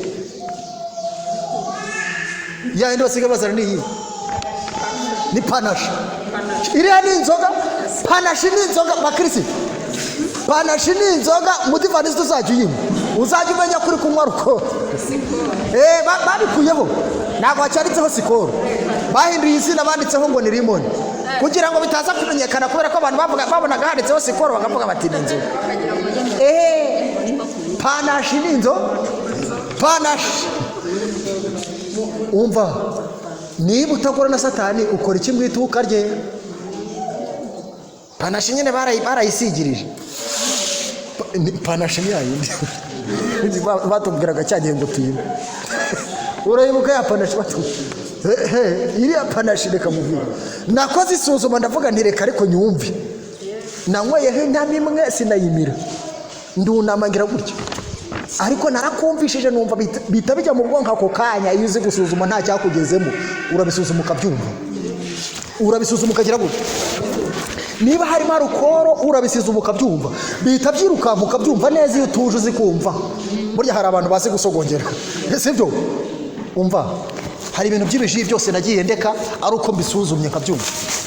Ya yindi basigaye bazana ni iyi, ni Panache. Iriya ni inzoga, Panache ni inzoga. Bakirisitu, Panache ni inzoga. Mudivanisi uzajya uyinywa, uzajya umenya ko uri kunywa alcool. Babikuyeho, ntabwo hacyanditseho Skol, bahinduye izina, banditseho ngo ni limoni, kugira ngo bitaza kumenyekana, kubera ko abantu babonaga handitseho Skol bakavuga bati ni inzoga. Panache ni inzoga, Panache. Umva, niba utagura na Satani, ukora iki mu iduka rye? Panache nyine barayisigirije. Panache ni yayindi batubwiraga cya gihe ngo tuyinywe. Urayibuka ya Panache? Iriya Panache, reka mubwire, nakoze isuzuma, ndavuga nti reka ariko nyumve. Nanyweyeho intama imwe, sinayimira, ndunama ngira gutya, ariko narakumvishije, numva bihita bijya mu bwonko ako kanya. Iyo uzi gusuzuma, nta cyakugezemo, urabisuzuma ukabyumva, urabisuzuma ukagira gutya. Niba harimo alcool, urabisuzuma ukabyumva, bihita byirukanka ukabyumva neza. Iyo utuje uzi kumva, burya hari abantu bazi gusogongera, sibyo? Umva, hari ibintu by'ibiji byose nagiye ndeka ari uko mbisuzumye nkabyumva,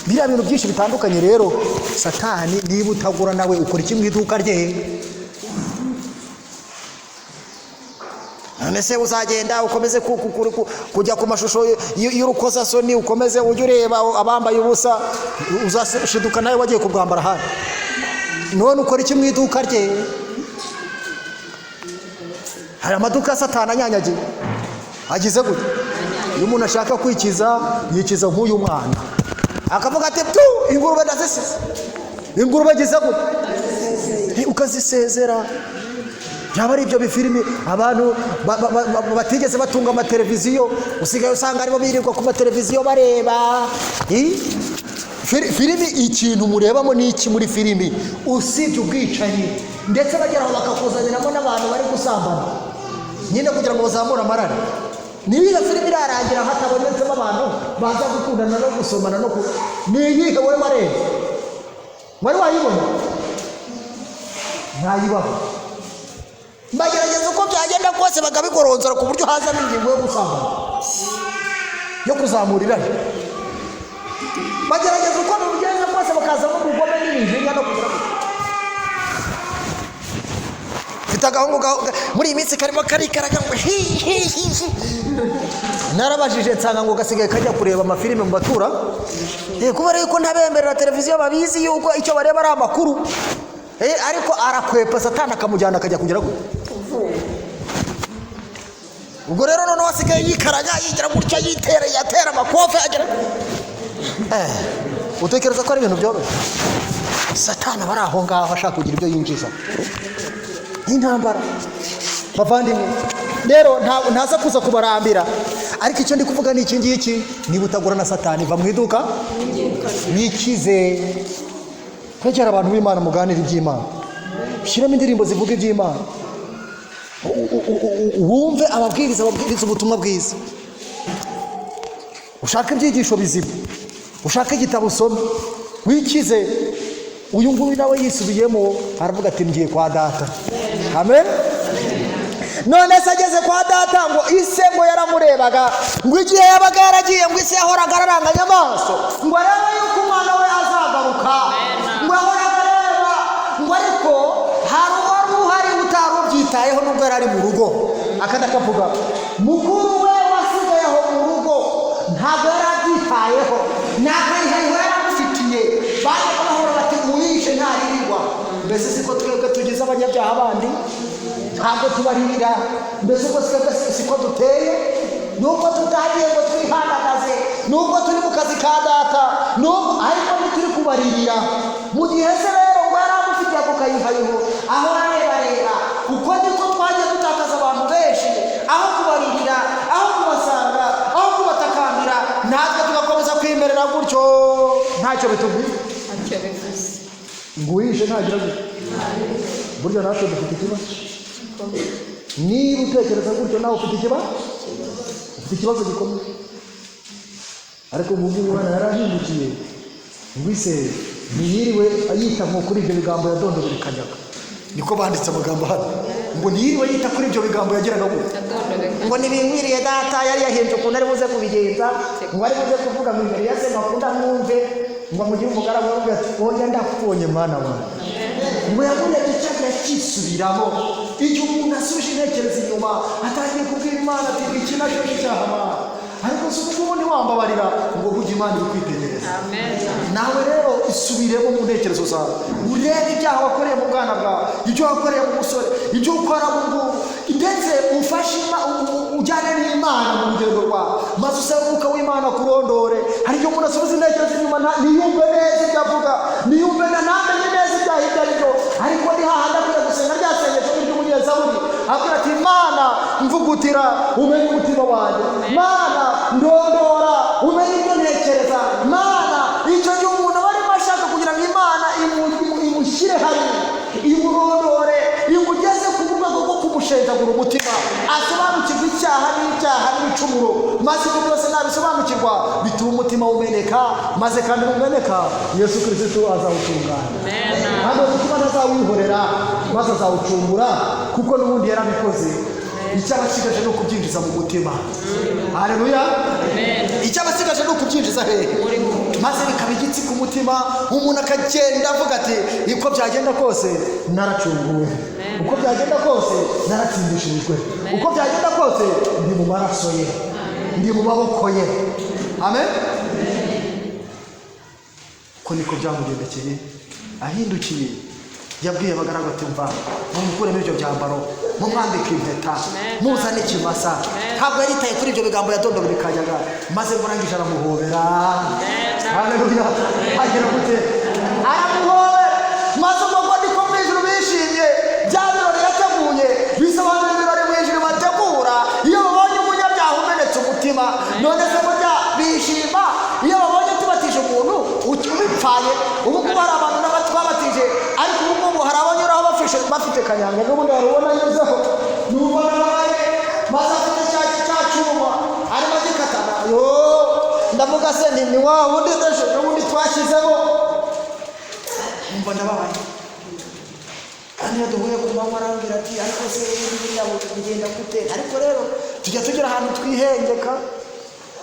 biriya bintu byinshi bitandukanye. Rero Satani, niba utagura nawe, ukora iki mu iduka rye? None se uzagenda ukomeze kujya ku mashusho y'urukozasoni, ukomeze ujye ureba abambaye ubusa, uzashiduka nawe wagiye kubwambara hano? None ukora iki mu iduka rye? Hari amaduka ya Satani anyanyagiye, agize gute? Iyo umuntu ashaka kwikiza, yikiza nk'uyu mwana, akavuga ati tu, ingurube ndazisize. Ingurube agize gute? Ukazisezera. Byaba ari ibyo bifilimi, abantu batigeze batunga amateleviziyo, usigaye usanga aribo birirwa ku mateleviziyo bareba filimi. Ikintu murebamo ni iki muri filimi usibye ubwicanyi? Ndetse bagera aho bakakuzaniramo n'abantu bari gusambana nyine kugira ngo bazamure amarari. Niyo iyo filimi irarangira hatabonetsemo abantu baza gukundana no gusomana no ku, ni iyihe wowe wareba? Wari wayibona? Ntayibaho. Bagerageza uko byagenda kose bakabigoronzora ku buryo hazamo ingingo yo gusambana, yo kuzamura irari. Bagerageza uko bigenza kose bakazamo ubugome n'imijinya no kugira ngo. Mfite agahungu muri iyi minsi karimo karikaraga ngo hi hi hi hi. Narabajije nsanga ngo gasigaye kajya kureba amafilime mu batura, kubera yuko ntabemerera televiziyo, babizi yuko icyo bareba ari amakuru. Ariko arakwepa Satani akamujyana akajya kugera gute. Ubwo rero noneho asigaye yikaraga, yigira gutya, yitera, yatera amakofe, agera. Utekereza ko ari ibintu byoroshye? Satani aba ari aho ngaho ashaka kugira ibyo yinjiza. Intambara, bavandimwe, rero ntaza kuza kubarambira, ariko icyo ndi kuvuga ni iki ngiki: niba utagura na Satani, va mu iduka, wikize. Kwegera abantu b'Imana, muganire iby'Imana, ushyiremo indirimbo zivuga iby'Imana, wumve ababwiriza babwiriza ubutumwa bwiza, ushake ibyigisho bizima, ushake igitabo usome, wikize. Uyu nguyu nawe yisubiyemo, aravuga ati ngiye kwa data. Amen. None se ageze kwa data, ngo ise ngo yaramurebaga, ngo igihe yabaga yaragiye, ngo ise yahoraga araranganya amaso ngo arebe yuko umwana we azagaruka, ngo yahoraga areba ngo, ariko hari uwari uhari utari ubyitayeho nubwo yari ari mu rugo. Akanda kavuga mukuru we wasigaye aho mu rugo ntabwo yari abyitayeho, nta karihayiho yari amufitiye. Bajyaga bahora bati muyishe ntaririrwa. Mbese siko twebwe tugize abanyabyaha bandi? Ntabwo tubaririra. Mbese ubwo siko duteye? Nubwo tutagiye ngo twihandagaze, nubwo turi mu kazi ka data, nubwo ariko ntituri kubaririra. Mu gihe se rero ngo yari amufitiye ako kayihayiho, aho arebareba, uko niko Ntacyo bitubwiye. Ntacyo bivuze. Nguhishe ntagira gutya. Burya natwe dufite ikibazo. Niba utekereza gutyo, nawe ufite ikibazo, ufite ikibazo gikomeye. Ariko mu umwana yarahindukiye, ngwise ntiyiriwe yita nko kuri ibyo bigambo yadondoberekanyaga. Niko banditse amagambo hano, ngo ntiyiriwe yita kuri ibyo bigambo yagiraga gutya. Adondobeka. Ngo ntibinkwiriye data. Yari yahimbye ukuntu ari buze kubigenza, ngo ari buze kuvuga ngo imbere ya se ngo akunda mwumve, ngo amugire umugaragu. Avuga ati: "Oya, ndakubonye, mwana wawe." Ngo yamurebye cyagiye akisubiramo. Igihe umuntu asubije intekerezo inyuma, atangiye kubwira Imana ati: "Iki nacyo ni icyaha, Mana, ariko si ubu ngubu ntiwambabarira?" Ngo burya Imana iri kwitegereza. Amen. Nawe rero isubiremo mu ntekerezo zawe, urebe ibyaha wakoreye mu bwana bwawe, ibyo wakoreye mu musore, ibyo ukora mu ngubu, ndetse ufashe ujyane n'Imana mu rugendo rwawe, maze usabe Umwuka w'Imana kurondore. Hari igihe umuntu asubiza intekerezo inyuma, ntiyumve neza ibyo avuga, ntiyumve ntamenye neza ibyaha ibyo ari byo. Ariko ni hahandi akwiye gusenga rya sengesho ry'umunyezaburi, avuga ati: "Imana, mvugutira umenye umutima wanjye. Mana, ndondora umenye ibyo ntekereza, Mana." Icyo gihe umuntu aba arimo ashaka kugira ngo Imana imushyire hariya, imurondore, imugeze ku rwego rwo kumushenjagura umutima, asobanukirwa icyaha n'ibyaha n'ibicumuro. Maze ibyo byose nabisobanukirwa, bituma umutima umeneka. Maze kandi numeneka, Yesu Kirisitu azawutunganya. Amen. Hano umutima ntazawihorera, maze azawucungura, kuko n'ubundi yarabikoze. Icyo aba asigaje ni ukubyinjiza mu mutima. Haleluya! Amen. Icyo aba asigaje ni ukubyinjiza hehe? Muri wo. Maze bikaba igitsi ku mutima, umuntu akagenda avuga ati: "Uko byagenda kose naracunguwe, uko byagenda kose naratsindishirijwe, uko byagenda kose ndi mu maraso ye, ndi mu maboko ye." Amen. Ko niko byamugendekeye. Ahindukiye, yabwiye abagaragu ati: "Mva mumukuremo ibyo byambaro, mumwambike impeta, muzane ikimasa." Ntabwo yaritaye kuri ibyo bigambo yadondoberekanyaga. Maze ngo arangije aramuhobera. Haleluya! Agira gute? Aramuhobera. Maze ubwo ngo niko mu ijuru bishimye. Bya birori yateguye bisobanura ibirori mu ijuru bategura iyo babonye umunyabyaha umenetse umutima. None se burya bishima iyo babonye tubatije umuntu ubipfaye? Ubu ngubu hari abantu n'aba twabatije, ariko ubu ngubu hari abanyuraho bafishe bafite kanyanga. N'ubundi hari ubona anyuzeho, numva nabaye, maze afite cya cyuma arimo agikatana. Yo, ndavuga se ni wa wundi deje n'ubundi twashyizemo. Numva ndababaye. Kandi iyo duhuye ku manywa arambwira ati: "Ariko se buriya bigenda gute?" Ariko rero tujya tugera ahantu twihengeka.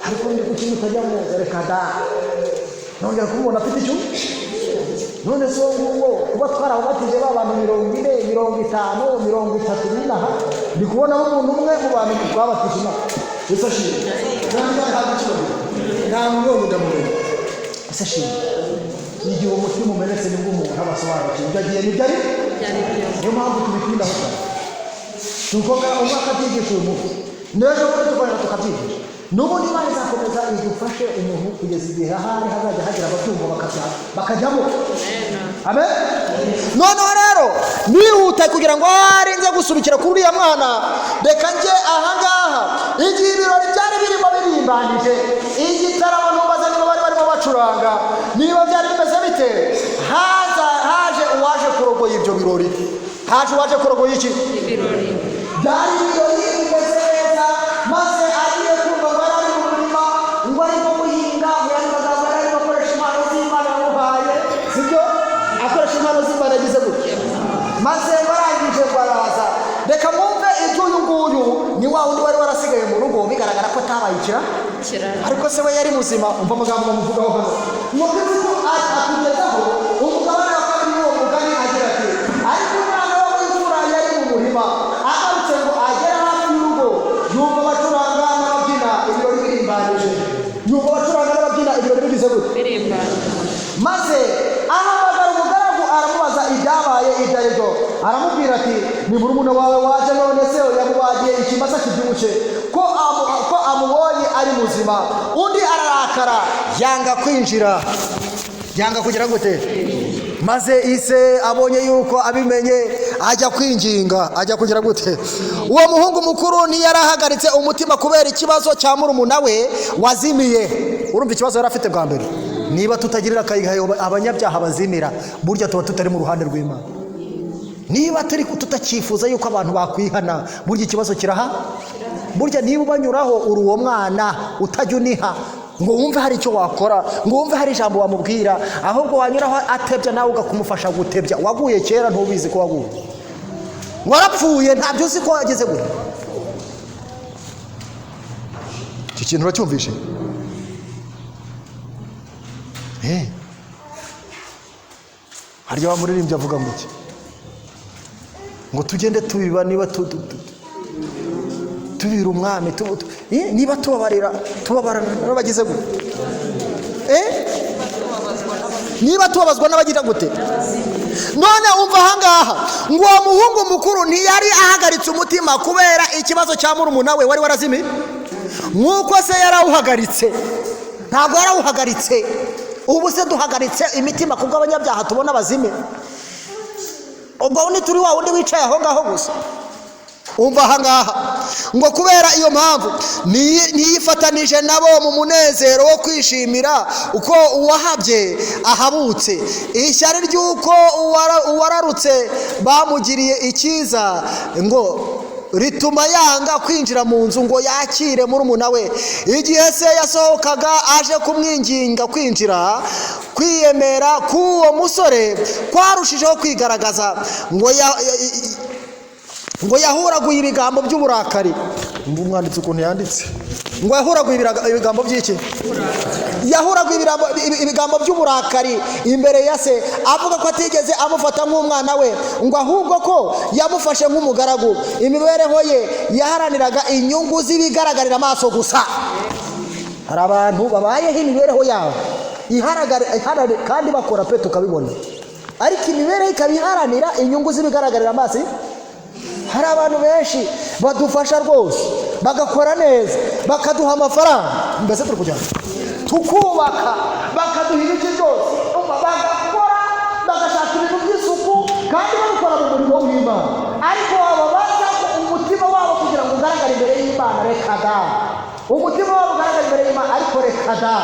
Ariko ndi kuki mutajyamo? Reka da, nongera kumubona afite icyo. None se uwo nguwo kuba twarabubatije ba bantu 40, 50, 30 n'inaha, ndi kubonamo umuntu umwe mu bantu twabatije inaha. Yesu ashimwe! Ntabwo ntabwo ikibazo, ntamubonye, ndamureba. Yesu ashimwe! Igihe umutima umenetse, nibwo umuntu aba asobanukiwe ibyo agiye n'ibyo ari. Ibyo ari byo. Niyo mpamvu tubitindaho cyane. Tuvuga umwe akabyigisha uyu munsi, n'ejo bundi tukongera tukabyigisha, n'ubundi Imana izakomeza idufashe umuntu kugeza igihe ahari hazajya hagira ababyumva bakajyamo. Amen. Amen. Noneho rero nihuta kugira ngo ahari nze gusubikira kuri uriya mwana, reka njye ahangaha. Igihe ibirori byari birimo birimbanije, igitaramo, ntumbaze niba bari barimo bacuranga, niba byari bimeze bite, haza haje uwaje kurogoya ibyo birori. Haje uwaje kurogoya iki? Ibirori. Byari ibirori bimeze neza. Maze agiye kumva ngo yari ari mu murima, ngo arimo guhinga. Mu yandi magambo, yari arimo akoresha impano z'Imana yamuhaye, sibyo? Akoresha impano z'Imana yagize gutya. Maze barangije ngo araza. Reka mwumve iby'uyu nguyu. Ni wa wundi wari warasigaye mu rugo, bigaragara ko atabaye ikira Kiraro. Ariko se we yari muzima? Umva amagambo bamuvugaho hano. Ngo Kristo atugezaho umugabane wa kabiri w'uwo mugani, agira ati: "Ariko umwana we w'imfura yari mu murima. Agarutse ngo agere hafi y'urugo, yumva abacuranga n'ababyina, ibirori birimbanije." Yumva abacuranga n'ababyina, ibirori bigize gute? Birimbanye. Maze ahamagara umugaragu, aramubaza ibyabaye ibyo ari byo. Aramubwira ati: 'Ni murumuna wawe waje, none se yamubagiye ikimasa kibyibushye ko amubonye ari muzima.' Undi ararakara, yanga kwinjira." Yanga kugira gute? Maze ise abonye yuko abimenye, ajya kwinginga, ajya kugira gute? Uwo muhungu mukuru ntiyarahagaritse umutima kubera ikibazo cya murumuna we wazimiye. Urumva ikibazo yari afite bwa mbere. Niba tutagirira akayihayo abanyabyaha bazimira, burya tuba tutari mu ruhande rw'Imana. Niba turi tutakifuza yuko abantu bakwihana, burya ikibazo kiraha. Burya niba ubanyuraho uri uwo mwana utajya uniha ngo wumve hari icyo wakora, ngo wumve hari ijambo wamubwira, ahubwo wanyuraho atebya nawe ugakumufasha gutebya. Waguye kera ntubizi ko waguye, warapfuye ntabyo uzi ko wageze gute. Iki kintu uracyumvishe? Harya wa muririmbyi avuga ngo iki? Ngo tugende tubiba, niba tubira umwami, niba tubabarira, tubabarana n'abagize gute? Niba tubabazwa n'abagira gute? None umva ahangaha ngo uwo muhungu mukuru ntiyari ahagaritse umutima kubera ikibazo cya murumuna we wari warazimiye, nk'uko se yarawuhagaritse. Ntabwo yarawuhagaritse. Ubu se duhagaritse imitima kubwo abanyabyaha tubona bazime? Ubwo ntituri wa wundi wicaye aho ngaho gusa. Umva ahangaha ngo kubera iyo mpamvu ntiyifatanije nabo mu munezero wo kwishimira uko uwahabye ahabutse. Ishyari ry'uko uwararutse bamugiriye icyiza ngo rituma yanga kwinjira mu nzu ngo yakire murumuna we. Igihe se yasohokaga aje kumwinginga kwinjira, kwiyemera k'uwo musore kwarushijeho kwigaragaza, ngo yahuraguye ibigambo by'uburakari. Umva umwanditsi ukuntu yanditse, ngo yahuraguye ibigambo by'iki? Yahuraguye ibigambo by'uburakari imbere ya se, avuga ko atigeze amufata nk'umwana we, ngo ahubwo ko yamufashe nk'umugaragu. Imibereho ye yaharaniraga inyungu z'ibigaragarira amaso gusa. Hari abantu babayeho imibereho yabo iharanira kandi bakora pe tukabibona, ariko imibereho ikaba iharanira inyungu z'ibigaragarira amaso. Hari abantu benshi badufasha rwose, bagakora neza, bakaduha amafaranga, mbese turi kujyana tukubaka, bakaduha ibiki byose, bagakora, bagashaka ibintu by'isuku, kandi babikora mu murimo w'Imana. Ariko wababaza umutima wabo kugira ngo ugaragare imbere y'Imana, reka da. Umutima wabo ugaragare imbere y'Imana, ariko reka da.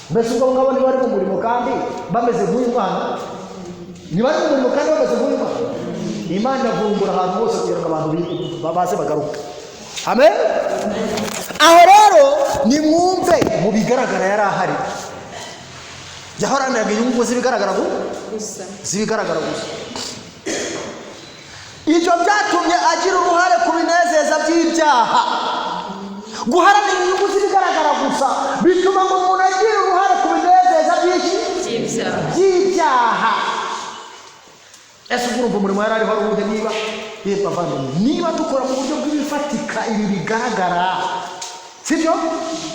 Mbese ubwo ngabo ntibari mu murimo kandi bameze nk'uyu mwana? Ntibari mu murimo kandi bameze nk'uyu mwana? Imana ivumbura ahantu hose kugira ngo abantu baze bagaruke. Amen. Aho rero nimwumve mu bigaragara yari ahari, yaharaniraga inyungu z'ibigaragara gusa, z'ibigaragara gusa. Ibyo byatumye agira uruhare ku binezeza by'ibyaha. Guharanira inyungu z'ibigaragara gusa bituma ngo umuntu agira uruhare ku binezeza by'iki? By'ibyaha. By'ibyaha. Ese ubwo urumva umurimo yari ariho ari uwuhe? Niba bavandimwe, niba dukora mu buryo bw'ibifatika ibi bigaragara, sibyo?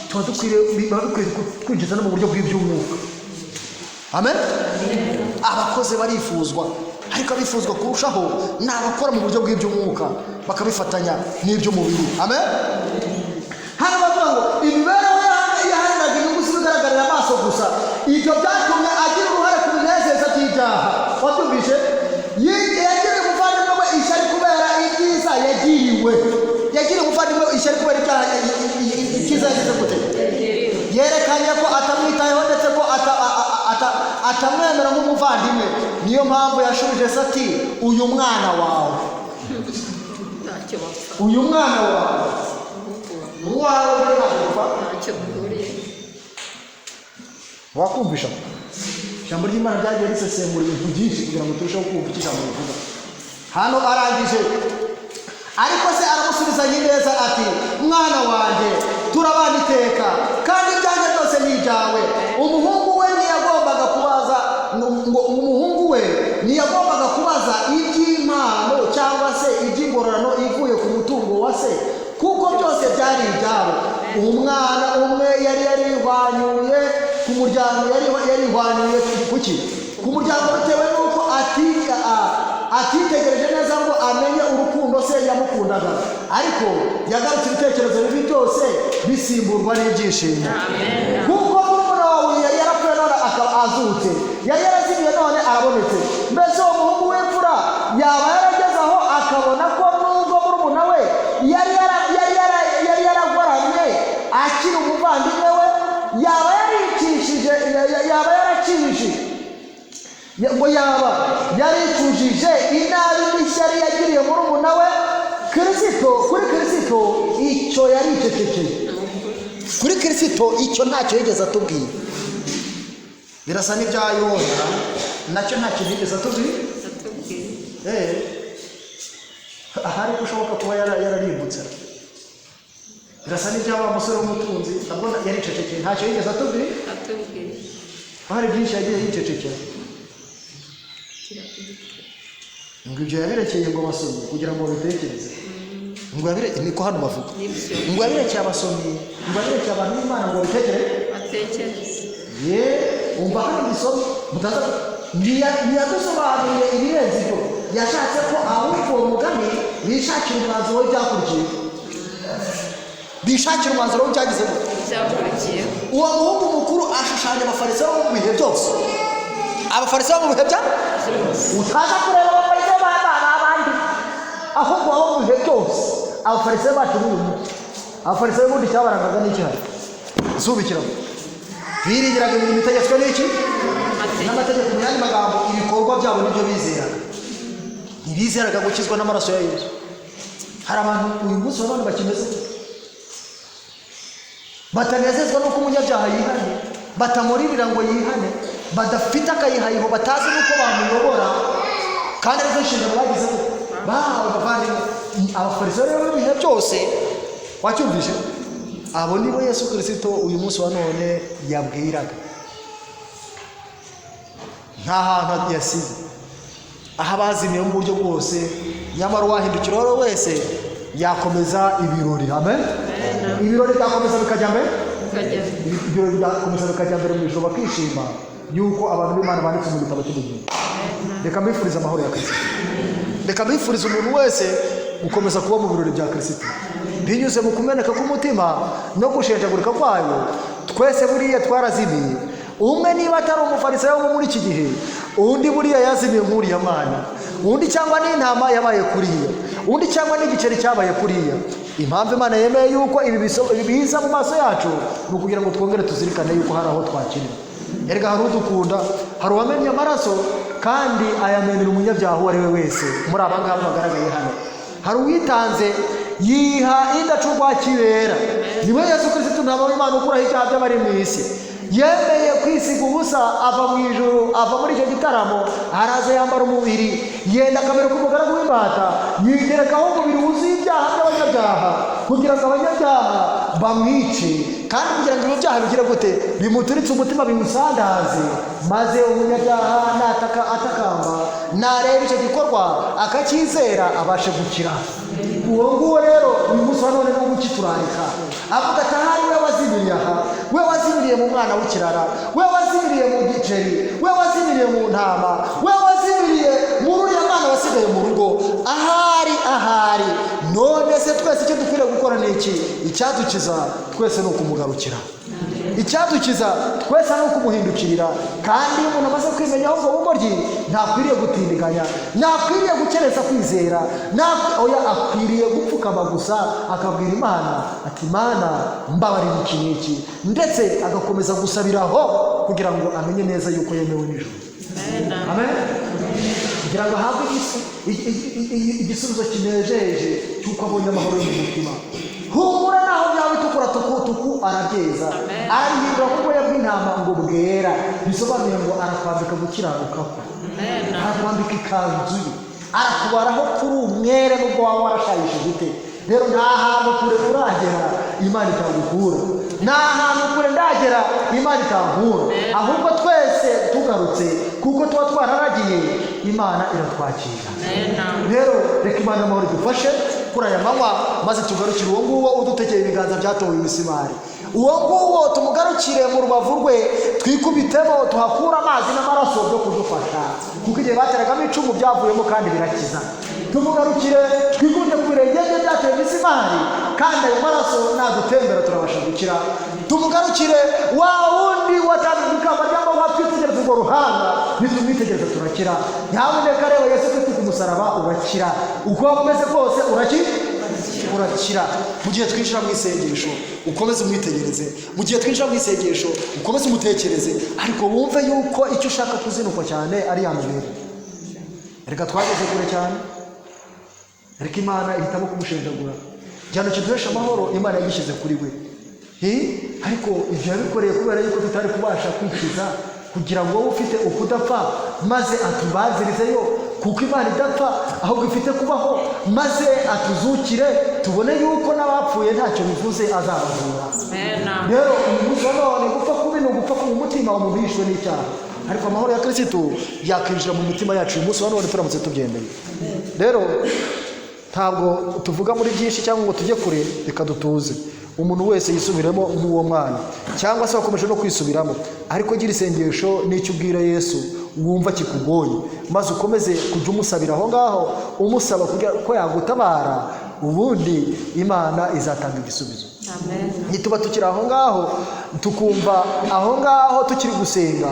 Tuba dukwiriye, biba bikwiye kwinjiza no mu buryo bw'iby'umwuka. Amen. Abakozi barifuzwa, ariko abifuzwa kurushaho ni abakora mu buryo bw'iby'umwuka bakabifatanya n'iby'umubiri. Amen. Hano bavuga ngo imibereho yaharaniraga inyungu z'ibigaragarira amaso gusa. Ibyo byatumye agira uruhare ku binezeza by'ibyaha. Wabyumvise? Yagiriye umuvandimwe we ishyari kubera ibyiza yagiriwe. Yagiriye umuvandimwe we ishyari kubera ibyaha icyiza yagize gute? Yerekanye ko atamwitayeho ndetse ko atamwemera nk'umuvandimwe. Niyo mpamvu yashubije se ati uyu mwana wawe, ntacyo bapfa, uyu mwana wawe, uwawe ntacyo bapfa, ntacyo bihuriye. Wakumvisha ijambo ry'Imana ryagiye risesengura ibintu byinshi kugira ngo turusheho kumva icyo ijambo rivuga. Hano arangije, ariko se aramusubizanya neza ati mwana wanjye turabana iteka kandi ibyanjye byose ni ibyawe. Umuhungu we ntiyagombaga kubaza ngo umuhungu we ntiyagombaga kubaza iby'impano cyangwa se iby'ingororano ivuye ku mutungo wa se, kuko byose byari ibyabo. Umwana umwe yari yarihwanyuye ku muryango, yarihwanyuye kuki? Ku muryango bitewe n'uko atitegereje neza ngo amenye urukundo se yamukundaga, ariko yagarutse ibitekerezo bibi byose bisimburwa n'ibyishimo. Kuko murumuna wawe yari yarapfuye none akaba azutse, yari yarazimiye none arabonetse. Mbese uwo muhungu w'imfura yaba yarageze aho akabona ko nubwo murumuna we yari yaragoramye akiri umuvandimwe we, yaba yaricishije Yaba yarakijije, ngo yaba yaricujije inabi n'ishyari yagiriye murumuna we Kirisito. Kuri Kirisito icyo yaricecekeye. Kuri Kirisito icyo ntacyo yigeze atubwira. Birasa n'ibya Yona, nacyo ntacyo yigeze atubwira. Atubwiye. Ahari ko ushoboka kuba yararimbutse. Birasa n'ibya wa musore w'umutunzi, nabwo yaricecekeye, ntacyo yigeze atubwira. Atubwiye. Hari byinshi yagiye yicecekera. Ngo ibyo yabirekeye ngo basomye kugira ngo babitekereze. Ngo yabirekeye, niko hano bavuga. Nibyo. Ngo yabirekeye abasomyi, ngo yabirekeye abantu b'Imana ngo babitekere. Batekereze. Ye, umva hano bisome mutaza. Ntiyadusobanuriye ibirenze ibyo. Yashatse ko abumva uwo mugani bishakira umwanzuro w'ibyakurikiye, bishakira umwanzuro w'ibyagize gute? Byakurikiyeho. Uwo muhungu mukuru ashushanya Abafarisayo bo mu bihe byose, Abafarisayo bo mu bihe bya Byose. Utaza kureba Abafarisayo b'abandi, ahubwo abo mu bihe byose, Abafarisayo bacu b'uyu munsi. Abafarisayo ubundi cyabarangaga n'iki? Hari zubikiramo, biringiraga imirimo itegetswe n'iki? Amategeko. N'amategeko. Mu yandi magambo, ibikorwa byabo nibyo bizeraga, ntibizeraga gukizwa n'amaraso ya Yesu. Hari abantu uyu munsi wa none bakimeze gutyo, batanezezwa n'uko umunyabyaha yihane, batamuririra ngo yihane, badafite akayihayiho, batazi n'uko bamuyobora, kandi arizo nshingano bagize bahawe. Bavandimwe, Abafarisayo rero b'ibihe byose, wacyumvise, abo nibo Yesu Kirisito uyu munsi wa none yabwiraga. Nta hantu yasize aho abazimiye mu buryo bwose, nyamara uwahindukira uwo ari we wese yakomeza ibirori. Amen. Ibirori byakomeza bikajya mbere. Bikajya. Ibirori byakomeza bikajya mbere mu ijoro, bakishima yuko abantu b'Imana banditse mu gitabo cy'ubugingo. Reka mbifurize amahoro ya Kirisito. Reka mbifurize umuntu wese gukomeza kuba mu birori bya Kirisito binyuze mu kumeneka k'umutima no gushenjagurika kwayo. Twese buriya twarazimiye. Umwe niba atari Umufarisayo wo muri iki gihe, undi buriya yazimiye nk'uriya mwana, undi cyangwa n'intama yabaye kuriya, undi cyangwa n'igiceri cyabaye kuriya. Impamvu Imana yemeye yuko ibi ibi biza mu maso yacu ni ukugira ngo twongere tuzirikane yuko hari aho twakirira. Erega hari udukunda, hari uwamennye amaraso kandi ayamenera umunyabyaha uwo ari we wese muri aba ngaba bagaragaye hano. Hari uwitanze, yiha indacurwa kibera, niwe Yesu Kirisitu, ntama w'Imana ukuraho ibyaha by'abari mu isi. Yemeye kwisiga ubusa, ava mu ijuru, ava muri icyo gitaramo, araza yambara umubiri, yenda akamero k'umugaragu w'imbata, yigerekaho umubiri wuzuye ibyaha by'abanyabyaha kugira ngo abanyabyaha bamwice, kandi kugira ngo ibyo byaha bigire gute? Bimuturitse umutima, bimusandaze, maze umunyabyaha nataka, atakamba, nareba icyo gikorwa akacyizera, abashe gukira. Uwo nguwo rero uyu munsi wa none n'ubu ukiturarika, avuga ati: "Ahari we wazimiriye aha, we wazimiriye mu mwana w'ikirara, we wazimiriye mu giceri, we wazimiriye mu ntama, we wazimiriye muri uriya mwana wasigaye mu rugo, ahari, ahari none se twese icyo dukwiriye gukora ni iki?" Icyadukiza twese ni ukumugarukira. Icyadukiza twese ni ukumuhindukirira. Kandi iyo umuntu amaze kwimenya ubwo bugoryi, ntakwiriye gutindiganya, ntakwiriye gukereza kwizera, oya, akwiriye gupfukama gusa akabwira Imana ati: "Imana, mbabarira iki n'iki", ndetse agakomeza gusabiraho kugira ngo amenye neza yuko yemewe n'ijuru. Amen. Kugira ngo ahabwe igisubizo kinejeje cy'uko abonye amahoro yo mu mutima. Humura, naho byaba bitukura tukutuku, arabyeza, arabihindura nk'ubwoya bw'intama ngo bwera. Bisobanuye ngo arakwambika gukiranuka kwe, arakwambika ikanzu ye, arakubaraho kuri umwere nubwo waba warashayishije ute. Rero nta hantu kure uragera Imana itagukura, nta hantu kure ndagera Imana itankura. Ahubwo twese tugarutse, kuko tuba twararagiye, Imana iratwakira. Rero reka Imana amahoro idufashe kuri aya manywa, maze tugarukire uwo nguwo udutekeye ibiganza byatowe imisumari. Uwo nguwo tumugarukire mu rubavu rwe, twikubitemo, tuhakure amazi n'amaraso byo kudufasha, kuko igihe bateragamo icumu byavuyemo kandi birakiza. Tumugarukire, twikubite ku birenge bye byatewe imisumari, kandi ayo maraso nadutembera turabasha gukira. Tumugarukire wa wundi watanze ikamba ry'amahwa, twitegereza urwo ruhanga, nitumwitegereza turakira. Nyamuneka reba Yesu Kristo ku musaraba, urakira. Uko waba umeze kose urakira. Urakira. Mu gihe twinjira mu isengesho, ukomeze umwitegereze. Mu gihe twinjira mu isengesho, ukomeze umutekereze, ariko wumve yuko icyo ushaka kuzinukwa cyane ari ya mabere. Reka twageze kure cyane, ariko Imana ihitamo kumushenjagura. Igihano kiduhesha amahoro Imana yagishyize kuri we. Ariko ibyo yabikoreye kubera yuko tutari kubasha kwikiza, kugira ngo wowe ufite ukudapfa maze atubanzirizeyo, kuko Imana idapfa ahubwo ifite kubaho, maze atuzukire tubone yuko n'abapfuye ntacyo bivuze, azabazura. Amen. Rero uyu munsi wa none, gupfa kubi ni ugupfa ku mutima umuntu yishwe n'icyaha, ariko amahoro ya Kirisitu yakwinjira mu mitima yacu uyu munsi wa none turamutse tubyemeye. Rero ntabwo tuvuga muri byinshi cyangwa ngo tujye kure. Reka dutuze, umuntu wese yisubiremo nk'uwo mwana, cyangwa se wakomeje no kwisubiramo, ariko gira isengesho n'icyo ubwira Yesu wumva kikugoye, maze ukomeze kujya umusabira aho ngaho, umusaba kugira ko yagutabara. Ubundi Imana izatanga igisubizo. Amen. Ntituba tukiri aho ngaho, tukumva aho ngaho tukiri gusenga,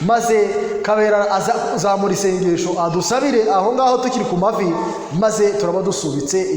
maze Kabera azamura isengesho adusabire aho ngaho tukiri ku mavi, maze turaba dusubitse.